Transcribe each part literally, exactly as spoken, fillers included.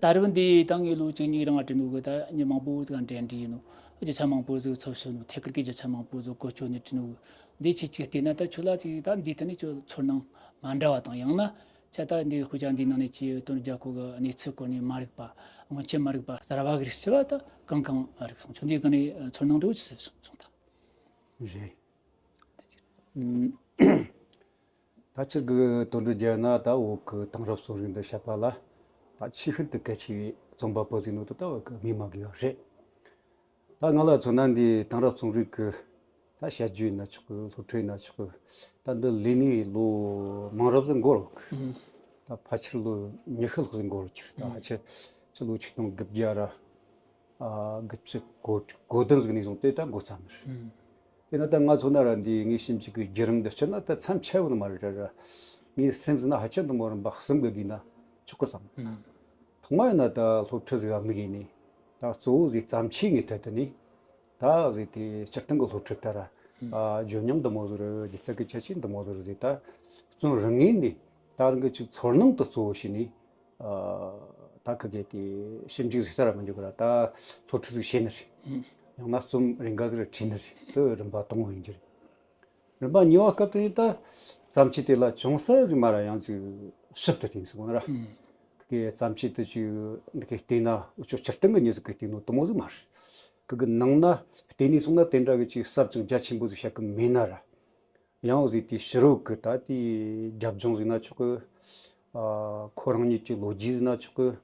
ད་རེབ་འདི་ད་ངས་ལོ་གཅིག་གཉིས་རིང་བྲིས་ནོ་གི་ད་མི་མང་པོ་ཟིག་འབྲེལ་འདྲིས་ཡིན་ནོ། རྒྱུ་ཆ་མང་པོ་ཟིག་འཚོལ་ཤོད་ནོ། ཐད་ཀར་གྱི་རྒྱུ་ཆ་མང་པོ་ཟིག་བཀོལ་སྤྱོད་ནས་བྲིས་ནོ། འདི་ཆེ་ཆེ་བལྟས་ན་ད་ཁྱོད་ལ་ཅིག་ད་འདི་ཐད་ནས་ཁྱོད་ཚོར་སྣང་མ་འདྲ་བ་དང་། ཡང་ན་ཁྱེད་ད་འདི་དཔེ་ཆ་འདི་ནང་ནས་ཀྱི་དོན་རྒྱ་ཁོ་གི་གནས་ཚུལ་སྐོར་ནས་མ་རིག་པ། སྔོན་ཆད་མ་རིག་པ་གསར་བ་གི་རིགས་ཆེ་བ་ད་གང་གང་རིག་སོང་། ཁྱོད་འདི་གི་ནས་ཚོར་སྣང་འདྲ་བོ་ཅིག་སོང་ད། རེད། ད་ཕྱིར་གི་དོན་འགྲུབ་རྒྱལ་ན་ད་བོད་གི་དེང་རབས་རྩོམ་རིག་འདི་བཤད་པ་ལ་ད་ཆེས་ཤིན་ཏུ་གལ་ཆེ་བའི་རྩོམ་པ་པོ་ཟིག་ནོ་ད་ད་བོད་གི་སྨོས་མ་དགོས་པ་རེད། ད་ང་ལ་མཚོན་ན་འདི་དེང་རབས་རྩོམ་རིག་གི་ད་དཔྱད་བརྗོད་ཡིན་ན་ཆོག་གི། སློབ་ཁྲིད་ཡིན་ན་ཆོག་གི། ད་འདི་ལས་ནས་ལོ་མང་རབས་ཟིག་འགོར་རོགས་གི། ད་ཕལ་ཆེར་ལོ་ཉི་ཤུ་ལྷག་ཟིག་འགོར་རོགས་གི། ད་ཕལ་ཆེར་ཕྱི་ལོ་ཆིག་སྟོང་དགུ་བརྒྱ་ར་ཨ་དགུ་བཅུ་གོ་གོ་བདུན་ཟིག་ནས་བཟུང་སྟེ་ད་འགོ་བརྩམས་ནི་རེད། དེ་ན་ད་ང་མཚོན་ན་ར་འདི་ངའི་ཞིབ་འཇུག་གི་བརྒྱུད་རིམ་འདི་སྤྱིར་ན་ད་མཚམས་ཆད་པོ་ནི་མ་རེད་ར། ར་ངའི་སེམས་ཟིན་ན་ཧ་ཅང་འདི་མོ་རིམ་པ་གསུམ་གི་བགོས་ན་ཆོག་གི་བསམ། ཐོག་མ་ཡིན་ན་ད་སློབ་ཁྲིད་ཟིག་ག་དམིགས་ཡིན་ནི། ད་གཙོ་བོ་ཟིག་བརྩམས་ཆོས་ངའི་ཐད་དུ་ནི། ད་ཟིག་དེ་སྤྱིར་བཏང་གི་སློབ་ཁྲིད་ལྟར་ར། ཨ་བརྗོད་ཉམས་འདི་མོ་ཟིག་རེད། སྒྱུ་རྩལ་གི་ཁྱད་ཆོས་འདི་མོ་ཟིག་རེད་ཟིག་ད་རྩོམ་རིག་ངོས་ནས་ད་རང་གི་ཅིག་ཚོར་སྣང་དུ་གཙོ་བོ་བྱས་ནས། ཨ་ད་ཁི་གེ་དེ་ཞིབ་འཇུག་ཟིག་ས་ར་མི་འཇུག་གི་ར། ད་སློབ་ཁྲིད་ཟིག་བྱས་ནི་རེད། ཡང་ན་རྩོམ་རེ་འགའ་ཟིག་ར་བྲིས་ནི་རེད། དེ་རིམ་པ་དང་པོ་ཡིན་གྱི་རེད། རིམ་པ་གཉིས་པ་སྐབས་དེ་ད་བརྩམས་ཆོས་དེ་ལ་ཅུང་ཟད་ཟིག་མ་ར་ཡང་ཅིག་ཞིབ་ཏུ་བལྟས་ནས་ཟེར་གོ་ནི་ར། ཁི་གེ་བརྩམས་ཆོས་དེ་ཅིག་འདི་གེ་བལྟས་ན་འུ་ཅོ་སྤྱིར་བཏང་གི་མྱི་ཟིག་གིས་བལྟས་ནོ་དེ་མོ་ཟིག་མ་རེད། ཁི་གེ་ནང་ན་བལྟས་ནས་སོང་ན་དེ་འདྲ་གི་ཅིག་ཟབ་ཅིང་རྒྱ་ཆེན་པོ་ཟིག་བཤད་གི་མེད་ན་ར། ཡང་ཟིག་དེ་ཕྱི་རོལ་གི་ད་དེ་རྒྱབ་ལྗོངས་ཟེར་ན་ཆོག་གི། ཨ་ཁོ་རང་ཉིད་ཀྱི་ལོ་རྒྱུས་ཟེར་ན་ཆོག་གི།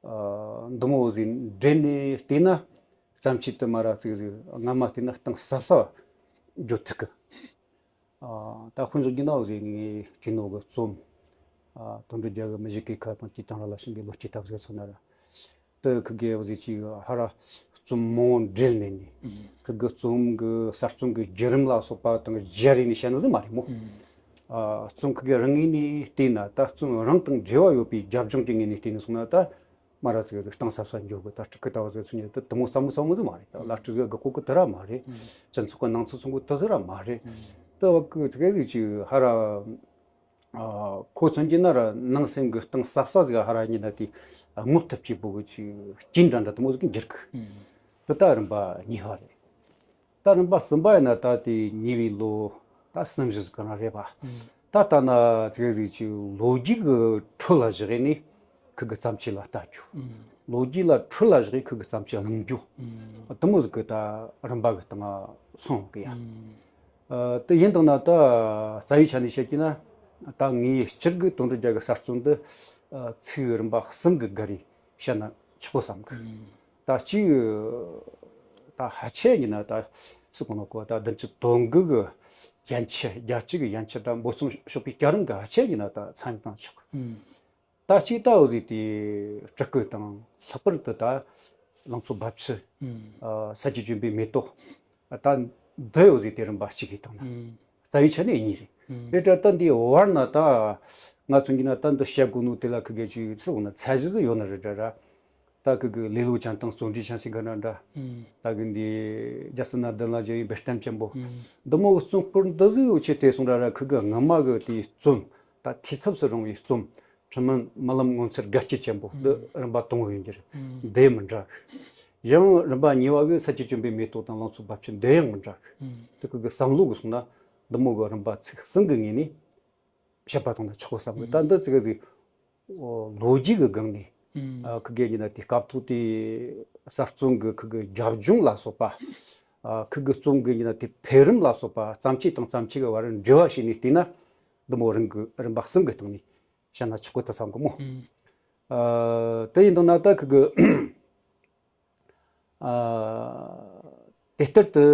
ཨ་འདི་མོ་ཟིག་འབྲེལ་ནས་བལྟས་ན་བརྩམས་ཆོས་དེ་མ་ར་ཅིག་ཟིག་སྔ་མ་བལྟས་ན་གཏིང་ཟབ་ས་བརྗོད་ཐུབ་གི། ཨ་ད་དཔེ་མཚོན་རྒྱུ་ན་འོ་ཟིག་ངས་བྲིས་ནོ་གི་རྩོམ། ཨ་དོན་གྲུབ་རྒྱལ་གི་མི་གཞི་གི་ཁ་དང་དེ་དང་ར་ལ་ཞིང་གི་ལོ་སྐྱེས་ཐབས་ཟིག་མཚོན་ན་ར། དེ་ཁི་གེ་འོ་ཟིག་ཅིག་ཧ་ར་རྩོམ་མང་བོ་འབྲེལ་ནས་ནི། ཁི་གེ་རྩོམ་གི་གསར་རྩོམ་གི་བརྒྱུད་རིམ་ལ་སོགས་པ་དང་སྦྱར་ནས་བཤད་ནི་ཟིག་མ་རེད་མོ། ཨ་རྩོམ་ཁི་གེ་རང་ངོས་ནས་བལྟས་ན་ད་རྩོམ་རང་དང་འབྲེལ་བ་ཡོད་པའི་རྒྱབ་ལྗོངས་ཀྱི་ངོས་ནས་བལྟས་ནས་སོང་ན་ད། མ་ར་ཚིག་གཏིང་ཟབ་ས་འཇོག་གི། ད་སྤྲུལ་སྐུ་ལྟ་བུ་ཟེར་ཚུལ་ནི་ད་དེ་མོ་སླ་མོ་སླ་མོ་ཟིག་མ་རེད། ད་བླ་སྤྲུལ་ཟིག་དགག་གོ་གི་དེ་ར་མ་རེད། སྤྱི་ཚོགས་གི་སྣང་ཚུལ་མཚོན་གོ་དེ་ཟིག་ར་མ་རེད། ད་བ་གི་ཚིག་ཟིག་ཅིག་ཧ་ར་ཨ་ཁོ་མཚོན་གྱི་ན་ར་ནང་སེམས་གི་གཏིང་ཟབ་ས་ཟིག་ཧ་ར་ཉིད་ན་དེ་ངོ་ཐུབ་ཀྱི་བོ་གི་ཅིག་རྐྱེན་འདྲ་འདྲ་དེ་མོ་ཟིག་གི་འགྱུར་གི། དེ་ད་རིམ་པ་གཉིས་པ་རེད། ད་རིམ་པ་གསུམ་པ་ཡིན་ན་ད་དེ་ཉེ་བའི་ལོ་ད་གསུམ་བཞི་ཟིག་གི་རིང་རེད་པ། ད་ལྟ་ན་ཚིག་ཟིག་ཅིག་ལོ་རྒྱུས་གི་ཁྲོད་ལ་བཞག་ནས་ཁི་གི་བརྩམས་ཆོས་ལ་ལྟ་རྒྱུ། ལོ་རྒྱུས་ལ་ཁྲོད་ལ་བཞག་ནས་ཁི་གི་བརྩམས་ཆོས་གླེང་རྒྱུ། དེ་མོ་ཟིག་གི་ད་རིམ་པ་གི་སྟེང་ང་སོང་གི་ཡ། ཨ་དེ་ཡིན་དང་ན་ད་རྩ་བའི་ཆ་ནས་བཤད་ཀྱི་ན་ད་ངའི་སྤྱིར་གི་དོན་གྲུབ་རྒྱལ་གི་གསར་རྩོམ་འདི་ཨ་ཚིག་རིམ་པ་གསུམ་གི་སྒང་རེ་བཤད་ན་ཆོག་གི་བསམ་གི། ད་གཅིག་ད་ཕལ་ཆེར་ཡིན་ན་ད་སུ་གོ་ནོ་གོ་ད་བདུན་ཅུ་དོན་དགུ་གི་ཡན་ཆད། རྒྱལ་སྤྱི་གི་ཡན་ཆད་ད་འབོད་རྩོམ་ཤོག་པའི་སྐྱ་རེངས་གི་ཕལ་ཆེར་ཡིན་ན་ད་ཚན་རིག་དང་ཆོག་གི། ད་གཅིག་ད་འོ་ཟིག་དེ་སྤྲུལ་སྐུ་དང་ལྷག་པར་དུ་ད་ལང་ཚོ་རྦབ་ཆུ། ཨ་ས་སྐྱ་བཅོམ་པའི་མེ་ཏོག་ད་འདི་འོ་ཟིག་དེ་རིམ་པ་གཅིག་གི་སྟེང་ན། རྩ་བའི་ཆ་ནས་གཉིས་རེད། རེད་དྲ་ད་འདི་བར་ན་ད་ང་ཚོ་གི་ན་ད་འདི་བཤད་དགོས་ནོ་དེ་ལ་ཁི་གེ་ཅིག་ཚིག་འོ་ན་ཚད་གཞི་ཟིག་ཡོད་ནི་རེད་དྲ་ར། ད་ཁི་གེ་ལེ་ལོ་ཅན་དང་བརྩོན་འགྲུས་ཅན་ཞིག་ག་ན་འདྲ། ད་གི་འདི་རྒྱལ་སྲིད་ན་བདུན་ལ་བཞེས་པའི་འབེལ་གཏམ་ཅན་པོ། འདི་མོ་གི་རྩོམ་སྐོར་འདི་ཟིག་འུ་ཆེ་དེ་སོང་ར་ར་ཁི་གེ་སྔ་མ་གི་དེའི་རྩོམ། ད་འཐུས་ཚབ་སུ་རུང་བའི་རྩོམ། ཁྲི་སྨོན་རྨི་ལམ་ངོ་མཚར་དགའ་སྐྱིད་ཅན་པོ་འདི་རིམ་པ་དང་པོ་ཡིན་གྱི་རེད། འདི་མི་འདྲ་གི། ཡང་རིམ་པ་གཉིས་པ་གི་ས་སྐྱ་བཅོམ་པའི་མེ་ཏོག་དང་ལང་ཚོ་རྦབ་ཆུ་འདི་ཡང་མི་འདྲ་གི། དེ་ཁི་གེ་བསམ་བློ་གི་སོང་ན་འདི་མོ་གི་རིམ་པ་ཚིག་གསུམ་གི་ངོས་ནས་བཤད་པ་དང་ད་ཆོག་གི་བསམ་གི། ད་འདི་ཚིག་གི་ལོ་རྒྱུས་གི་སྒང་ནས་ཨ་ཁི་གེ་ཡིན་ན་དེ་སྐབས་ཐོག་དེ་གསར་རྩོམ་གི་ཁི་གེ་རྒྱབ་ལྗོངས་ལ་སོགས་པ། ཨ་ཁི་གེ་རྩོམ་གི་ཡིན་ན་དེ་འཕེལ་རིམ་ལ་སོགས་པ། བརྩམས་ཆོས་དང་བརྩམས་ཆོས་གི་བར་འབྲེལ་བ་བྱས་ནས་བལྟས་ན་འདི་མོ་རིམ་གི་རིམ་པ་གསུམ་གི་སྟེང་ནས་བཤད་ན་ཆོག་གི་ད་བསམ་གི་མོ། ཨ་དེ་ཡིན་དང་ན་ད་ཁི་གེ་ཨ་དེ་ལྟར་དུ་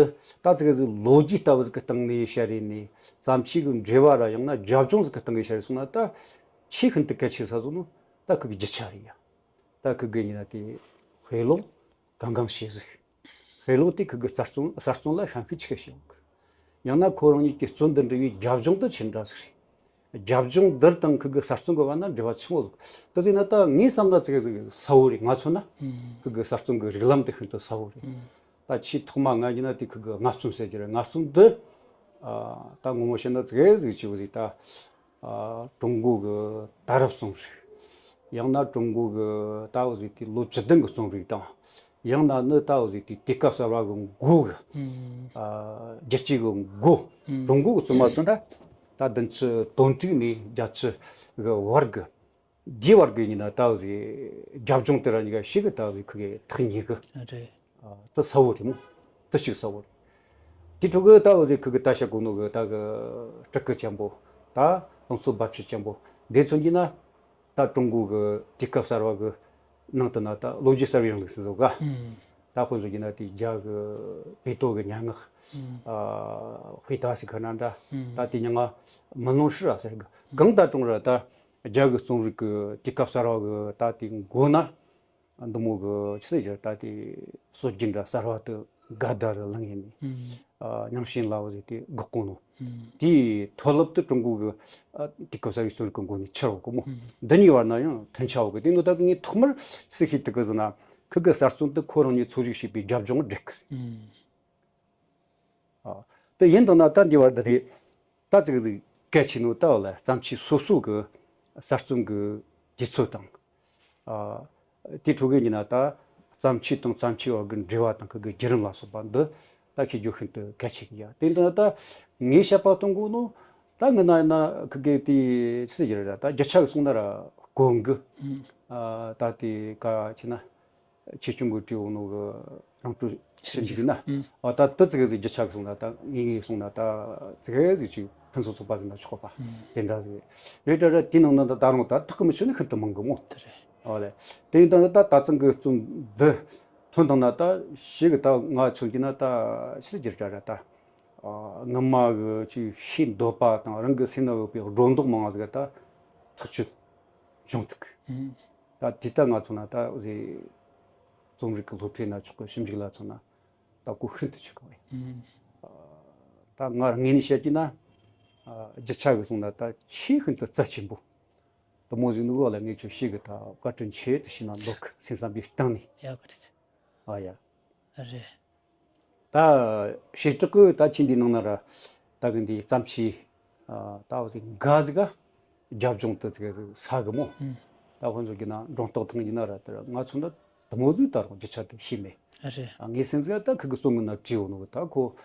ད་ཚིག་གི་ལོ་རྒྱུས་ལྟ་བུ་ཟིག་གི་སྟེང་ནས་བཤད་རེ་ནས་བརྩམས་ཆོས་གི་འབྲེལ་བ་ར་ཡང་ན་རྒྱབ་ལྗོངས་ཟིག་གི་སྟེང་ནས་བཤད་རེ་སོང་ན་ད་ཆེས་ཤིན་ཏུ་གལ་ཆེ་ས་ཟིག་ནི་ད་ཁི་གེ་རྒྱུ་ཆ་རེད་ཡ། ད་ཁི་གེ་ཡིན་ན་དེ་དཔེ་ཀློག་གང་གང་བྱེད་ཟིག་དཔེ་ཀློག་དེ་ཁི་གེ་གསར་རྩོམ་གསར་རྩོམ་ལ་ཤན་ཤུགས་ཆེ་ཤོས་ཡོད་གི། ཡང་ན་ཁོ་རང་ཉིད་ཀྱི་རྩོམ་འདི་འབྲི་བའི་རྒྱབ་ལྗོངས་དེ་ཆི་འདྲ་ཟིག་རེད། རྒྱབ་ལྗོངས་འདིར་དང་ཁི་གེ་གསར་རྩོམ་གི་བར་ན་འབྲེལ་བ་ཆི་མོ་ཟིག་དེ་ཟིག་ན་ད་ངའི་བསམ་ན་ཚིག་གི་ཟིག་གསལ་བོ་རེད། ང་མཚོན་ན་ཁི་གེ་གསར་རྩོམ་གི་རིགས་ལམ་དེ་ཤིན་ཏུ་གསལ་བོ་རེད། ད་ཆེས་ཐོག་མ་ང་ཡིན་ན་དེ་ཁི་གེ་ལྔ་བརྩམས་ཟེར་གྱི་རེད། ལྔ་བརྩམས་འདི་ཨ་ད་ངོ་མ་བཤད་ན་ཚིག་གི་ཟིག་ཆི་བོ་ཟིག་ད། ཨ་ཀྲུང་གོ་གི་ད་རབས་རྩོམ་རིག་ཡང་ན་ཀྲུང་གོ་གི་ད་འོ་ཟིག་དེ་ལོ་བཅུ་བདུན་གི་རྩོམ་རིག་དང་། ཡང་ན་ནི་ད་འོ་ཟིག་དེ་དུས་སྐབས་གསར་བ་གི་མགོ་གི། ཨ་རྒྱལ་སྤྱི་གི་མགོ། ཀྲུང་གོ་གི་རྩོམ་པ་ཚོ་འདྲ། ད་བདུན་ཅུ་དོན་དྲུག་ནས་བརྒྱད་ཅུ་གི་བར་གི། རྒྱའི་བར་གི་ཡིན་ན་ད་འོ་ཟིག་རྒྱབ་ལྗོངས་དེ་ར་གཉིས་ཀ་ཞིག་གི་ད་འོ་ཟིག་ཁུ་གི་ཐག་ཉེ་གི། རེད། ཨ། དེ་གསལ་བོ་རེད་མོ། དེ་ཞིག་གསལ་བོ་རེད། དེ་ཕྲུ་གུ་ད་འོ་ཟིག་ཁུ་གི་ད་བཤད་གོ་ནོ་གི་ད་གི་སྤྲུལ་སྐུ་ཆེན་པོ། ད་ལང་ཚོ་རྦབ་ཆུ་ཆེན་པོ་འདི་མཚོན་གྱི་ན། ད་ཀྲུང་གོ་གི་དུས་སྐབས་གསར་བ་གི་ནང་དུ་ན་ད་ལོ་རྒྱུས་གསར་བའི་རིང་ལུགས་སུ་བཟོ་ག། ད་དཔེ་བཟོ་གྱི་ན་དེ་རྒྱ་གི་པེ་ཏོ་གི་སྙན་ངག་ཨ། ཧུའེ་ཏ་སི་ཁ་ན་འདྲ། ད་དེ་མྱིང་ང་མི་ལོང་ཧྲི་ར་ཟེར་གི། གང་ད་ཀྲུང་ར་ད་རྒྱ་གི་རྩོམ་རིག་གི་དུས་སྐབས་གསར་བ་གི་ད་དེ་མགོ་ན། འདི་མོ་གི་ཆི་ཟེར་རྒྱུ་ད་དེ་སྲོལ་རྒྱུན་འདྲ་གསར་བ་དེ་དགའ་ཟླ་རུ་ལངས་ཡིན་ནི། ཨ། རྙིང་ཞེན་ལ་འོ་ཟིག་དེ་འགོག་གོ་ནོ། དེའི་མཐོ་སློབ་དུ་ཀྲུང་གོ་གི། ཨ། དུས་སྐབས་གསར་བའི་རྩོམ་རིག་གི་མགོ་ནས་ཆགས་ཡོད་གི་མོ། འདི་གཉིས་བར་ན་ཡང་མཐུན་ཆ་ཡོད་གི། དེ་ནི་ད་ངས་ཐོག་མར་སུ་ཤེས་ཐུབ་གི་ཟེར་ན། ཁུ་གི་གསར་རྩོམ་དེ་ཁོ་རང་ཉིད་འཚོ་བཞུགས་བྱེད་པའི་རྒྱབ་ལྗོངས་འགྲིག་གི། ཨ། དེ་ཡིན་དང་ན་ད་འདི་བར་འདི་རེད། ད་ཙིག་ཟིག་གལ་ཆེ་ནོ་ད་བ་ལ་བརྩམས་ཆོས་སོ་སོ་གི་གསར་རྩོམ་གི་དུས་ཚོད་དང་། ཨ། དེ་ཕྲུ་གུ་ཡིན་ན་ད་བརྩམས་ཆོས་དང་བརྩམས་ཆོས་བར་གི་འབྲེལ་བ་དང་ཁུ་གི་བརྒྱུད་རིམ་ལ་སོགས་པ་འདི་ད་ཤེས་རྒྱུ་ཤིན་ཏུ་གལ་ཆེ་གི་ཡ། དེ་འདི་ན་ད་ངས་བཤད་པ་གཏོང་དགོས་ནོ། ད་ངི་ན་ཡིན་ན་ཁུ་གི་དེ་ཆི་ཟེར་ར། ད་རྒྱུ་ཆ་གི་སོང་ན་ར་གོང་གི། ཨ། ད་དེ་ག་ཆེ་ན། ཆེ་ཆུང་གི་བྲིས་འོང་ནོ་གི་རང་སྤྲོད་ཞིབ་འཇུག་ན། ཨ། ད་དེ་ཙི་གེ་ཟིག་རྒྱུ་ཆ་གི་སོང་ན་ད་ངེས་ངེས་སོང་ན་ད་ཙི་གེ་ཟིག་ཅིག་ཕུན་སུམ་ཚོགས་པ་ཟིག་ན་ཆོག་པ། དེ་འདྲ་ཟིག་རེད་དྲ་ར། དེའི་ནང་ན་ད་ད་རུང་ད་ཐག་གི་མི་ཆོད་ནི་ཤིན་ཏུ་མང་གི་མོ། དེ་རེད། ཨོ་ལེ། དེ་ཡིན་ད་ད་ད་ཙང་གི་རྩོམ་འདི་ཐོན་དང་ན་ད་ཞིག་གི་ད་ང་ཚོ་གི་ན་ད་ཕྱི་རྒྱུ་དྲ་ར་ད། ཨ། སྔ་མ་གི་ཅིག་ཤེས་འདོད་པ་དང་རང་གི་སེམས་ན་ཡོད་པའི་སྒྲོ་འདོགས་མང་བ་ཟིག་ད་ཐག་ཆོད་བྱུང་ཐུབ་གི། ད་དེ་ལྟ་ང་ཚོ་ན་ད་ཟེ་རྩོམ་རིག་གི་སློབ་ཁྲིད་ན་ཆོག་གི། ཞིབ་འཇུག་ལ་ཚོ་ན་ད་གོ་ཤིན་ཏུ་ཆེ་གི་བས། ད་ང་ངོས་ནས་བཤད་ཀྱི་ན། རྒྱུ་ཆ་གི་སོང་ན་ད་ཆེས་ཤིན་ཏུ་རྩ་ཆེན་པོ། དུ་མོ་ཟིག་ནུ་གོ་ལ་ངས་ཁྱོད་ཤེས་གི་ད་བཀའ་དྲིན་ཆེ་དུ་ཤེས་ན་འདོད་གི། སེམས་བསམ་པའི་གཏིང་ནས། ཡ་གི་རེད། ཨ་ཡ། རེད། ད་བྱེ་བྲག་གི་ད་ཁྱེད་འདི་ནང་ན་ར་ད་གི་འདི་བརྩམས་ཆོས། ཨ། ད་འོ་ཟིག་འགའ་ཟིག་ག་རྒྱབ་ལྗོངས་དུ་ཟིག་ས་གི་མོ། ད་ཁོ་ཚོ་གི་ན་སྒྲུང་རྟགས་ཐང་ཡིན་ན་ར་དེ་ར་ང་ཚོ་འདི་དུ་མོ་ཟིག་ད་རུང་རྒྱུ་ཆ་དེ་ཤེས་མེད། རེད། ཨ། ངའི་སེམས་ཟིག་ད་ཁི་གི་བཙོན་གི་ན་བྲིས་ཡོད་ནོ་གི། ད་ཁོ།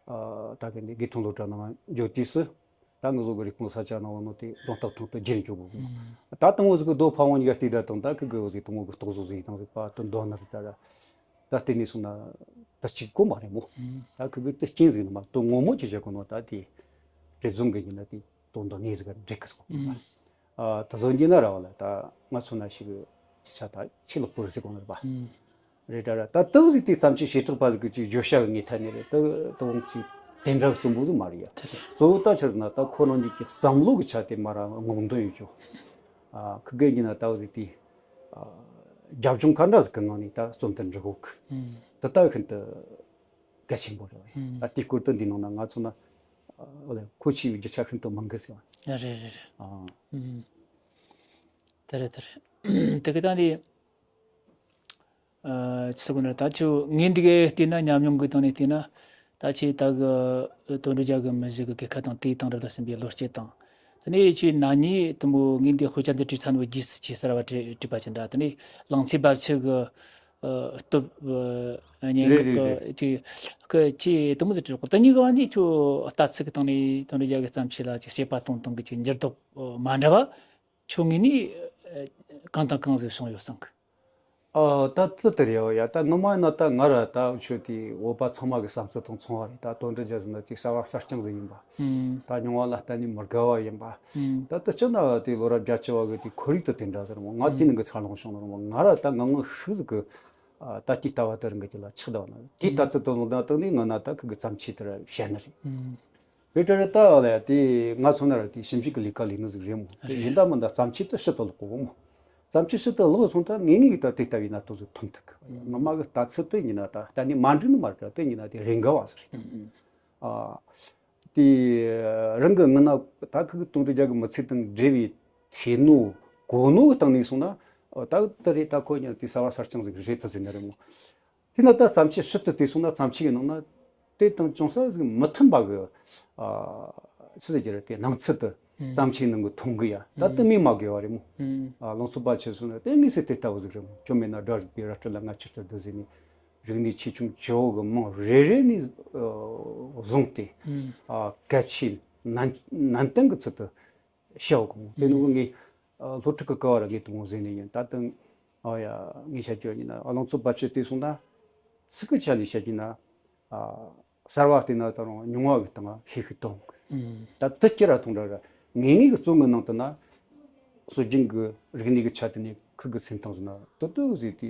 ཨ། ད་གི་འདི་དགེ་ཐོན་སློབ་གྲྭ་ནང་འགྱོ་དུས་སུ། ད་ང་ཚོ་གི་རིག་གཞུང་ས་ཆ་ནང་བ་ནོ་དེ་སྒྲུང་རྟགས་ཐང་དུ་བསྒྱུར་འཇུག་གི། ད་དང་བོ་ཟིག་གི་རྡོ་ཕ་བོང་གཉིས་ཀ་བལྟས་ད་དང་ད་ཁི་གི་བོ་ཟིག་དང་བོ་གི་རྟོག་བཟོ་ཟིག་དང་ཟིག་པ་དུ་འདོན་ན་རིག་ད་ར། ད་བལྟས་ནས་སོང་ན་ད་གཅིག་གོ་མ་རེད་མོ། ད་ཁི་གི་དེ་རྐྱེན་ཟིག་ནི་མ་དོ་ངོ་མོ་ཅི་བྱེད་གོ་ནོ། ད་དེ་རེ་རྫོང་གི་ཡིན་ན་དེ་དོན་དང་ངེས་ཟིག་ག་འགྲིག་གི་སོང་། ཨ། ད་བཟོ་འདི་ན་ར་བ་ལ་ད་ང་ཚོ་ན་ཞིག་གི་ཆ་ད་ཆེ་ལོག་པོ་རེད་ཟེར་གོ་ནི་རེད་པ། རེད་དྲ་ར། ད་ལྟ་ཟིག་དེ་བརྩམས་ཆོས་བྱེ་བྲག་པ་ཟིག་གི་ཅིག་བརྗོད་བྱ་གི་ངེས་ཐད་ནས་རེད། ད་ད་བོང་ཅིག་དེ་འདྲ་རྩོམ་པོ་ཟིག་མ་རེད་ཡ། དེ་རེད། གཙོ་བོ་ད་ཆི་ཟེར་ན་ད་ཁོ་རང་ཉིད་ཀྱི་བསམ་བློ་གི་ཆ་དེ་མ་ར་སྔོག་འདོན་ཡོད་ཅོ། ཨ། ཁི་གེ་ཉིན་ན་ད་ཟིག་དེ། ཨ། རྒྱབ་ལྗོངས་ག་འདྲ་ཟིག་གི་ངང་ནས་ད་རྩོམ་དེ་འབྲི་གོ་གི། དེ་ལྟ་ཤིན་ཏུ་གལ་ཆེན་པོ་རེད་བ། ད་དེའི་སྐོར་དུ་འདི་ནང་ན་ང་ཚོ་ན། ཨ། ཨོ་ལེ། མཁོ་ཆེ་བའི་རྒྱུ་ཆ་ཤིན་ཏུ་མང་གི་ཟེར་བ། རེད་རེད་རེད། ཨ། དེ་རེད་དེ་རེད། དེ་གི་ད་འདི། ཨ། ཅི་ཟེར་དགོས་ན། ད་ཁྱོད་ངས་འདི་གའི་བལྟས་ན། ཉམས་མྱོང་གི་སྟེང་ནས་བལྟས་ན། ད་ཁྱེད་ད་གི་དོན་གྲུབ་རྒྱལ་གི་མི་གཞི་གི་གོ་སྐབས་དང་དེའི་དེང་རབས་ལ་ཕྱིན་པའི་བློ་སྐྱེད་དང་། དེ་ནས་ཁྱེད་ན་ནིང་དུ་མོ་ངས་འདི་དཔེ་ཆ་འདི་བྲིས་ཚར་ནོ་རྗེས་སུ་ཁྱེད་གསར་བ་བྲིས་བྲིས་པ་ཅི་འདྲ། དེ་ནས་ལང་ཚོའི་རྦབ་ཆུ་གི། ཨ། སྟོབས། ཨ། སྙན་རེད་ངག་རེད་རེད། གི་ཅིག་གི་ཅིག་དུ་མོ་ཟིག་བྲིས་གོ། དེ་གཉིས་ཀ་བ་འདི་ཁྱོད་ལྟ་ཚུལ་གི་སྟེང་ནས་དོན་གྲུབ་རྒྱལ་གི་བརྩམས་ཆོས་ལ་ཅིག་དཔྱད་པ་གཏོང་སྟངས་གི་ཅིག་འགྱུར་ལྡོག་མ་འདྲ་བ། ཁྱོད་ངོས་ནས། ཨ། གང་དང་གང་ཟིག་བྱུང་ཡོད་བསམ་གི། ཨ། ད་དེ་ལྟར་ཡོད་ཡ། ད་ངོ་མ་ཡིན་ན་ད་ང་ར་ད་ཁྱོད་དེ་བོད་པ་ཚང་མ་གི་བསམ་ཚུལ་དང་མཚུངས་པ་རེད། ད་དོན་གྲུབ་རྒྱལ་ཟེར་ན་ཅིག་གསར་བ་གསར་རྐྱང་ཟིག་ཡིན་པ། ད་མྱོང་བ་ལ་གཏན་ནས་མི་དགའ་བ་ཡིན་པ། ད་དེ་སྤྱིར་ན་དེ་ལོ་རབས་བརྒྱད་ཅུ་བ་གི་དེ་ཁོར་ཡུག་དེ་དེ་འདྲ་ཟེར་མོ། ང་དེ་ནང་གི་འཚར་ལོངས་བྱུང་ནོ་རེད་མོ། ང་ར་ད་ང་ངོ་ཤུགས་ཟིག་གི། ཨ། ད་དེའི་ལྟ་བ་དེ་རང་གི་ཅིག་ལ་ཆགས་བསྡད་ན། དེའི་ལྟ་ཚུལ་དེ་བཟུང་ད་དང་ནི་ང་ན་ད་ཁི་གི་བརྩམས་ཆོས་དེ་ར་བཤད་ནི་རེད། རེད་དྲ་རེད། ད་ལ་དེ་ང་ཚོ་ན་ར་དེ་ཞིབ་འཇུག་གི་ལས་ཀ་ལས་ནི་ཟིག་རེད་མོ། དེ་རེད། ཡིན་ད་མིན་ད་བརྩམས་ཆོས་དེ་ཕྱི་དུ་ལོག་གོ་མོ། བརྩམས་ཆོས་ཕྱི་དུ་ལོག་སོང་ད་ངེས་ངེས་ད་དེ་ལྟ་བུའི་གནད་དོན་ཟིག་ཐོན་ཐུབ་གི། ངོ་མ་གི་ལྟ་ཚུལ་དེ་ཡིན་ན་ད་གཏན་ནས་མ་འགྲིག་ནི་མ་རེད། དེ་ཡིན་ན་དེ་རེ་འགའ་བ་ཟིག་རེད། ཨ། དེ་རང་གི་ངི་ན་ད་ཁི་གི་དོན་གྲུབ་རྒྱལ་གི་མི་ཚེ་དང་འབྲེལ་བའི་ཐད་ནོ་གོ་ནོ་གི་སྟེང་ནས་སོང་ན། ཨོ། ད་དེ་རེད། ད་ཁོ་ཡང་དེ་གསར་བ་གསར་རྐྱང་ཟིག་རེད་དུ་ཟེར་ནི་རེད་མོ། དེ་ན་ད་བརྩམས་ཆོས་ཕྱི་དུ་དེ་སོང་ན་བརྩམས་ཆོས་ཀྱི་ནང་ན་དེ་དང་ཅུང་ཟད་ཟིག་མི་མཐུན་པ་གི། ཨ། ཆི་ཟེར་རྒྱུ་རེད། དེ་སྣང་ཚུལ་དེ་ ཙམ་ཆེ་ནང་གི་མཐོང་གི་ཡ། ད་དུ་མི་མ་དགོས་བ་རེད་མོ། ཨ་ལང་ཚོ་པ་ཆེ་སོང་ན་དེ་ངེས་སེ་དེ་ལྟ་བུ་ཟིག་རེད་མོ། ཁྱོད་མེད་ན་དགྲ་རིག་པའི་ར་སྤྲོད་ལ་ང་ཆི་སྤྲོད་འདུག་ཟེར་ནས། རིག་གནས་ཆེ་ཆུང་ཆེ་བོ་གི་མིང་རེ་རེ་ནས་བཟུང་སྟེ། ཨ་གལ་ཆེ་ནན་ནན་ཏན་གི་ཚུལ་དུ་བཤད་གོ་མོ། དེ་ནི་ངས་ཨ་སློབ་ཕྲུག་གི་སྐབས་ར་ངས་དུ་མོ་ཟེར་ནས་ཡིན། ད་དུང་ཨ་ཡ་ངས་བཤད་རྒྱུ་ཡིན་ན་ཨ་ལང་ཚོ་པ་ཆེ་དེ་སོང་ན་ཚིག་གི་ཆ་ནས་བཤད་རྒྱུ་ན། ཨ་གསར་བ་བལྟས་ན་ད་རུང་ཉུང་བ་གི་སྟེང་ཤེས་ཤིག་གཏོང་། ད་དེ་སྐྱེ་ར་ཐུང་འདྲ་ར་ངེས་ངེས་ཀྱི་རྩོམ་གི་ནང་དུ་ན་སྲོལ་རྒྱུན་གྱི་རིག་གནས་ཀྱི་ཆ་དེ་ནས་ཁུར་གི་སེམས་ཐང་ཟིན་ན་ཏོ་ཏོ་ཟིག་དེ་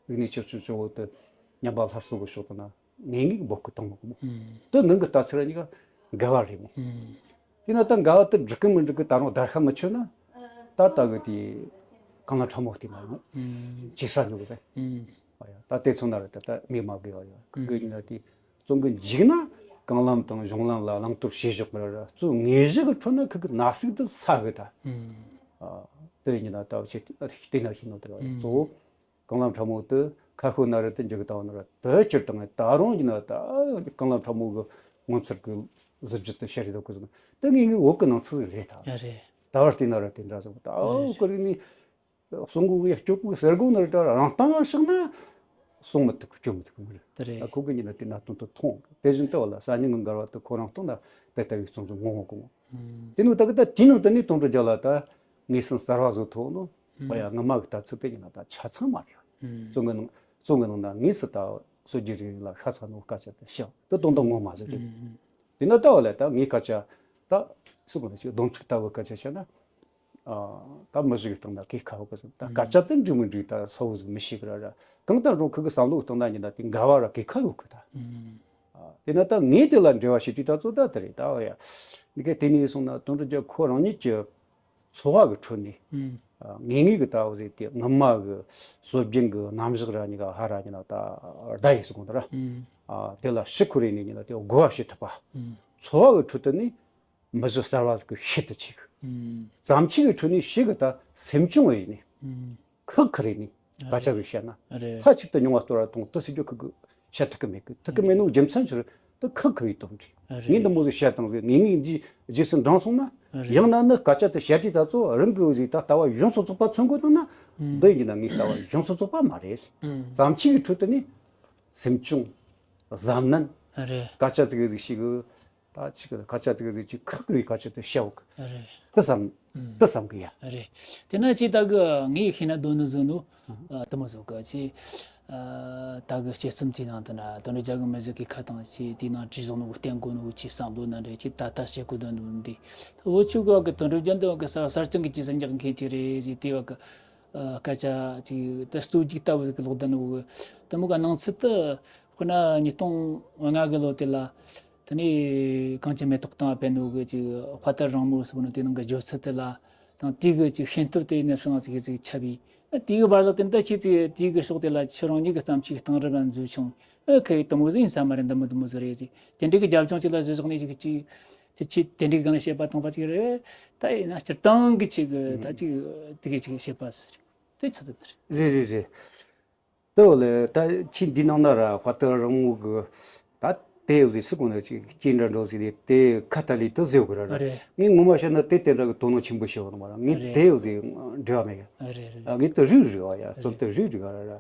རིག་གནས་ཆེ་ཆུང་ཆེ་བོ་དེ་ཉམས་པ་སླར་གསོ་གི་ཕྱོགས་དུ་ན་ངེས་ངེས་ཀྱི་འབོད་སྐུལ་གཏོང་མི་དགོས་མོ། དེ་ནང་གི་ལྟ་ཚུལ་ར་གཉིས་ཀ་འགལ་བ་རེད་མོ། དེ་ན་ད་འགལ་བ་དེ་འགྲིག་གི་མི་འགྲིག་གི་ད་རུང་བརྡར་ཤ་མི་ཆོད་ན་ད་ལྟ་གི་དེ་གང་ལ་ཁྲ་མོ་བལྟས་ན་ཡང་ཇེ་ས་འགྲོ་གི་རེད། ཨ་ཡ་ད་དེ་ཚོ་ན་རེད། ད་ད་མི་མ་དགོས་བ་ཡ་ཁུ་གི་ཡིན་ན་དེ་རྩོམ་གི་འཇིག་ན་རྐང་ལམ་དང་གཞུང་ལམ་ལ་བླང་དོར་བྱེད་བཞག་པར་ར་གཙོ་ངེས་གཞི་གི་ཁྲོད་ན་ཁུ་གི་ན་ཟུག་དུ་ས་གི་ད། དེ་ཡིན་ན་ད་བྱེད་བལྟས་ན་ཤེས་ནོ་དེ་ར་གཙོ་བོ་རྐང་ལམ་ཁྲ་མོ་དུ་ཁ་ཤོ་ན་རེད་དུ་འཇུག་ད་བ་ན་ར་དུ་ཁྱེར་དང་ད་རུང་ཡིན་ན་ད་རྐང་ལམ་ཁྲ་མོ་གི་ངོ་མཚར་གི་གཟི་བརྗིད་དུ་ཤར་རེ་ད་གི་ཟིན་ད་ངེས་ངེས་འོག་གི་ནང་ཚུལ་རེད་ད། ད་བར་བལྟས་ན་ར་དེ་འདྲ་ཟིན་ད་འོག་གི་རིག་ནི། གསུང་གོ་གི་སྐྱོ་པོ་ཟེར་གོ་ནི་རེད། རང་སྟེང་ང་བཞག་ན་གསུང་མི་ཐུབ་གི་སྐྱོ་མི་ཐུབ་གི་མི་རེད། དེ་རེད། ད་ཁོ་གི་ཉིན་ན་དེ་ན་དོན་དུ་མཐོང་། དེ་བཞིན་དུ་བ་ལ་ས་ཉིན་གི་འགལ་བ་དུ་ཁོ་རང་སྟེང་ན་དེ་ལྟ་བུའི་རྩོམ་བཟོ་ངོ་ངོ་གོ། དེ་ནི་ད་གི་ད་དེའི་ནང་དུ་ནི་དོན་དུ་རྒྱ་ལ་ད་ངེས་སེམས་གསར་བ་བཟོ་ཐུབ་ནོ། བ་ཡ་ངི་མ་གི་ལྟ་ཚུལ་དེ་ཡིན་ན་ད་ཆ་ཚང་མ་རེད། རྩོམ་གི་ནང་རྩོམ་གི་ནང་ན་ངེས་སུ་ད་སྲོལ་རྒྱུན་རིག་གནས་ལ་ཤ་ཚ་ནོ་སྐད་ཆ་དེ་བཤད་དེ་དོན་དུ་ངོ་མ་ཟེར་རེད། དེ་ན་ད་བ་ལ་ད་ངའི་སྐད་ཆ་ད་སུ་གོ་ན་ཅིག་སྡོམ་ཚིག་ལྟ་བུ་སྐད་ཆ་བཤད་ན། ད་མི་ཞིག་གི་སྟེང་ན་གེ་ཁ་བ་གི་ཟིན་ད་སྐད་ཆ་དེ་འགྲིག་མི་འགྲིག་ད་གསལ་བོ་ཟིག་མི་ཤེས་གི་ར་ར། གང་ལྟར་རུང་ཁུ་གི་བསམ་བློ་གི་སྟེང་ན་ཉིན་ད་དེ་འགལ་བ་ར་གེ་ཁ་ཡོད་གི་ད། དེ་ན་ད་ངས་དེ་ལ་འབྲེལ་བ་བྱེད་དུས་ད་ཚོ་ད་དེ་རེད་ད་བ་ཡ། མི་གེ་དེ་ནས་སོང་ན་དོན་དུ་རྒྱ་ཁོ་རང་ཉིད་ཀྱི་འཚོ་བ་གི་ཁྲོད་ནས་ངེས་ངེས་གི་ད་བ་ཟིག་དེ་ངི་མ་གི་སྲོལ་རྒྱུན་གི་རྣམ་གཞག་ར་ཉི་ག་ཧ་ར་ཉི་ན་ད་ད་ཡིག་སུ་གོང་ད་ར། དེ་ལ་ཕྱི་ཁུ་རེ་ནས་ཉི་ན་དེ་གོ་བ་བྱེད་ཐུབ་པ། འཚོ་བ་གི་ཁྲོད་དུ་ནས། མི་གཞི་གསར་བ་ཟིག་གི་ཤེད་དུ་ཆེ་གི། བརྩམས་ཆོས་ཀྱི་ཁྲོད་ནས་ཤེད་གི་ད་སེམས་ཆུང་བ་ཡིན་ནི། ཁག་ཁུར་ཡིན་ནི། སྐད་ཆ་ཟིག་བཤད་ན། མཐའ་གཅིག་ཏུ་མྱོང་བ་སྟོར་བ་གཏོང་དུ་སྲིད་རྒྱུ་ཁུ་གི་བཤད་ཐུབ་གི་མེད་གི། ཐུབ་གི་མེད་ནོ་རྒྱུ་མཚན་ཕྱིར་དུ་ཁག་ཁུར་ཡིན་དོན་རེད། ངས་འདི་མོ་ཟིག་བཤད་དང་ཟིག་ངས་ངས་འདི་རྗེས་སུ་འབྲང་སོང་ན། ཡང་ན་ནི་སྐད་ཆ་དེ་བཤད་དུས་ད་ཚོ་རང་གི་ཟིག་ད་ལྟ་བ་ཡོངས་སུ་རྫོགས་པ་མཚོན་དགོས་དང་ན། འདི་ཡིན་ན་ངའི་ལྟ་བ་ཡོངས་སུ་རྫོགས་པ་མ་རེད། བརྩམས་ཆོས་ཀྱི་ཁྲོད་དུ་ནི་སེམས་ཆུང་། གཟབ་ནན། སྐད་ཆ་ཟིག་ཟིག་ཞིག་གི། ད་ཅིག་གི་ཁ་ཆ་ཙིག་ཙིག་ཅིག་ཁག་གི་ཁ་ཆ་དེ་བཤའ་འོག་རེད། དེ་བསམ། ཨུམ། དེ་བསམ་གི་ཡ། རེད། དེ་ན་ཅིག་ད་གི་ངས་ཤེས་ན་དོན་ནི་བཟོ་ནོ། ཨ་དེ་མོ་བཟོ་གི་ཅི། ཨ་ད་གི་དཔྱད་རྩོམ་དེའི་ནང་དུ་ན་དོན་རེ་རྒྱ་གི་མི་ཟིག་གི་ཁ་དང་ཅི་དེའི་ནང་བྲིས་བཟོ་ནོ་བསྟན་དགོས་ནོ་ཅི་བསམ་བློ་ན་འདྲ་ཅི་ད་ལྟ་བཤད་དགོས་དོན་ནོ་འདི། ད་བོད་ཆོས་གི་བ་གི་དོན་རེ་རྒྱ་འདི་བ་གི་གསར་གསར་རྐྱང་གི་ཅི་ཟིག་འཇག་མཁན་ཅི་རེད་ཅི་དེ་བ་གི། ཨ་སྐད་ཆ་ཅི་ད་སྟོད་ཅིག་ལྟ་བུ་ཟིག་གི་ལོག་ད་ནོ་གི། དེ་མོ་གི་སྣང་ཚུལ་དུ། དཔེར་ན་ཉིས་སྟོང་ལྔ་གི་ལོ་དེ་ལ། དེ་ནས་གངས་ཅན་མེ་ཏོག་དང་བ་ཕན་ནུ་གི་ཅིག་དཔའ་དར་རིང་མོ་ཟེར་ནོ་དེ་ནང་གི་སྦྱོར་ཚུལ་དེ་ལ་དང་དེ་གི་ཅིག་ཤེས་རྟོགས་དེ་ནས་བྱུང་ཅིག་ཅིག་ཁྱབ་པས། དེ་གི་བར་ལ་དེ་འདི་ཁྱེད་ཅིག་དེ་གི་ཕྱོགས་དེ་ལ་ཁྱེད་རང་ཉིད་ཀྱི་བརྩམས་ཆོས་སྟེང་རི་བ་འཛུལ་བྱུང་། ཨེ་ཁ་ཡི་དེ་མོ་ཟིག་ཡིན་ས་མ་རེད། འདི་མོ་འདི་མོ་ཟིག་རེད་ཅིག་དེ་འདྲའི་གི་རྒྱབ་ལྗོངས་ཅིག་ལ་གཞི་བཞག་ནས་ཅིག་ཅིག་དེ་ཁྱེད་དེ་འདྲའི་གི་སྒང་ནས་བཤད་པ་བཏང་པ་ཅིག་རེད། ད་ཡིན་ན་སྤྱིར་བཏང་གི་ཅིག་ད་ཅིག་དེ་གི་ཅིག་བཤད་པ་ཟེར་དེ་ཚོ་དེ་རེད། རེད་རེད་རེད། དེ་བ་ལས་ད་ཁྱེད་འདི་ནང་ན་ར་དཔའ་དར་རིང་མོ་གི་ད་དེ་ཟིག་སུ་གོ་ན་ཅིག་སྐྱེས་འདྲ་འགྲོ་ཟིག་རེད། དེ་ཁ་ཐ་ལི་དུ་ཟེར་གི་ར་ར། རེད། ངས་ངོ་མ་བཤད་ན་དེ་དེ་འདྲ་གི་དོ་སྣང་ཆེན་པོ་བྱེད་བ་ནི་མ་ར། ངས་རེད། དེ་ཟིག་འབྲེལ་བ་མེད་གི། རེད་རེད། ངས་དེ་རིག་རིག་བ་ཡ་རྩོམ་དེ་རིག་རིག་བ་ར་ར།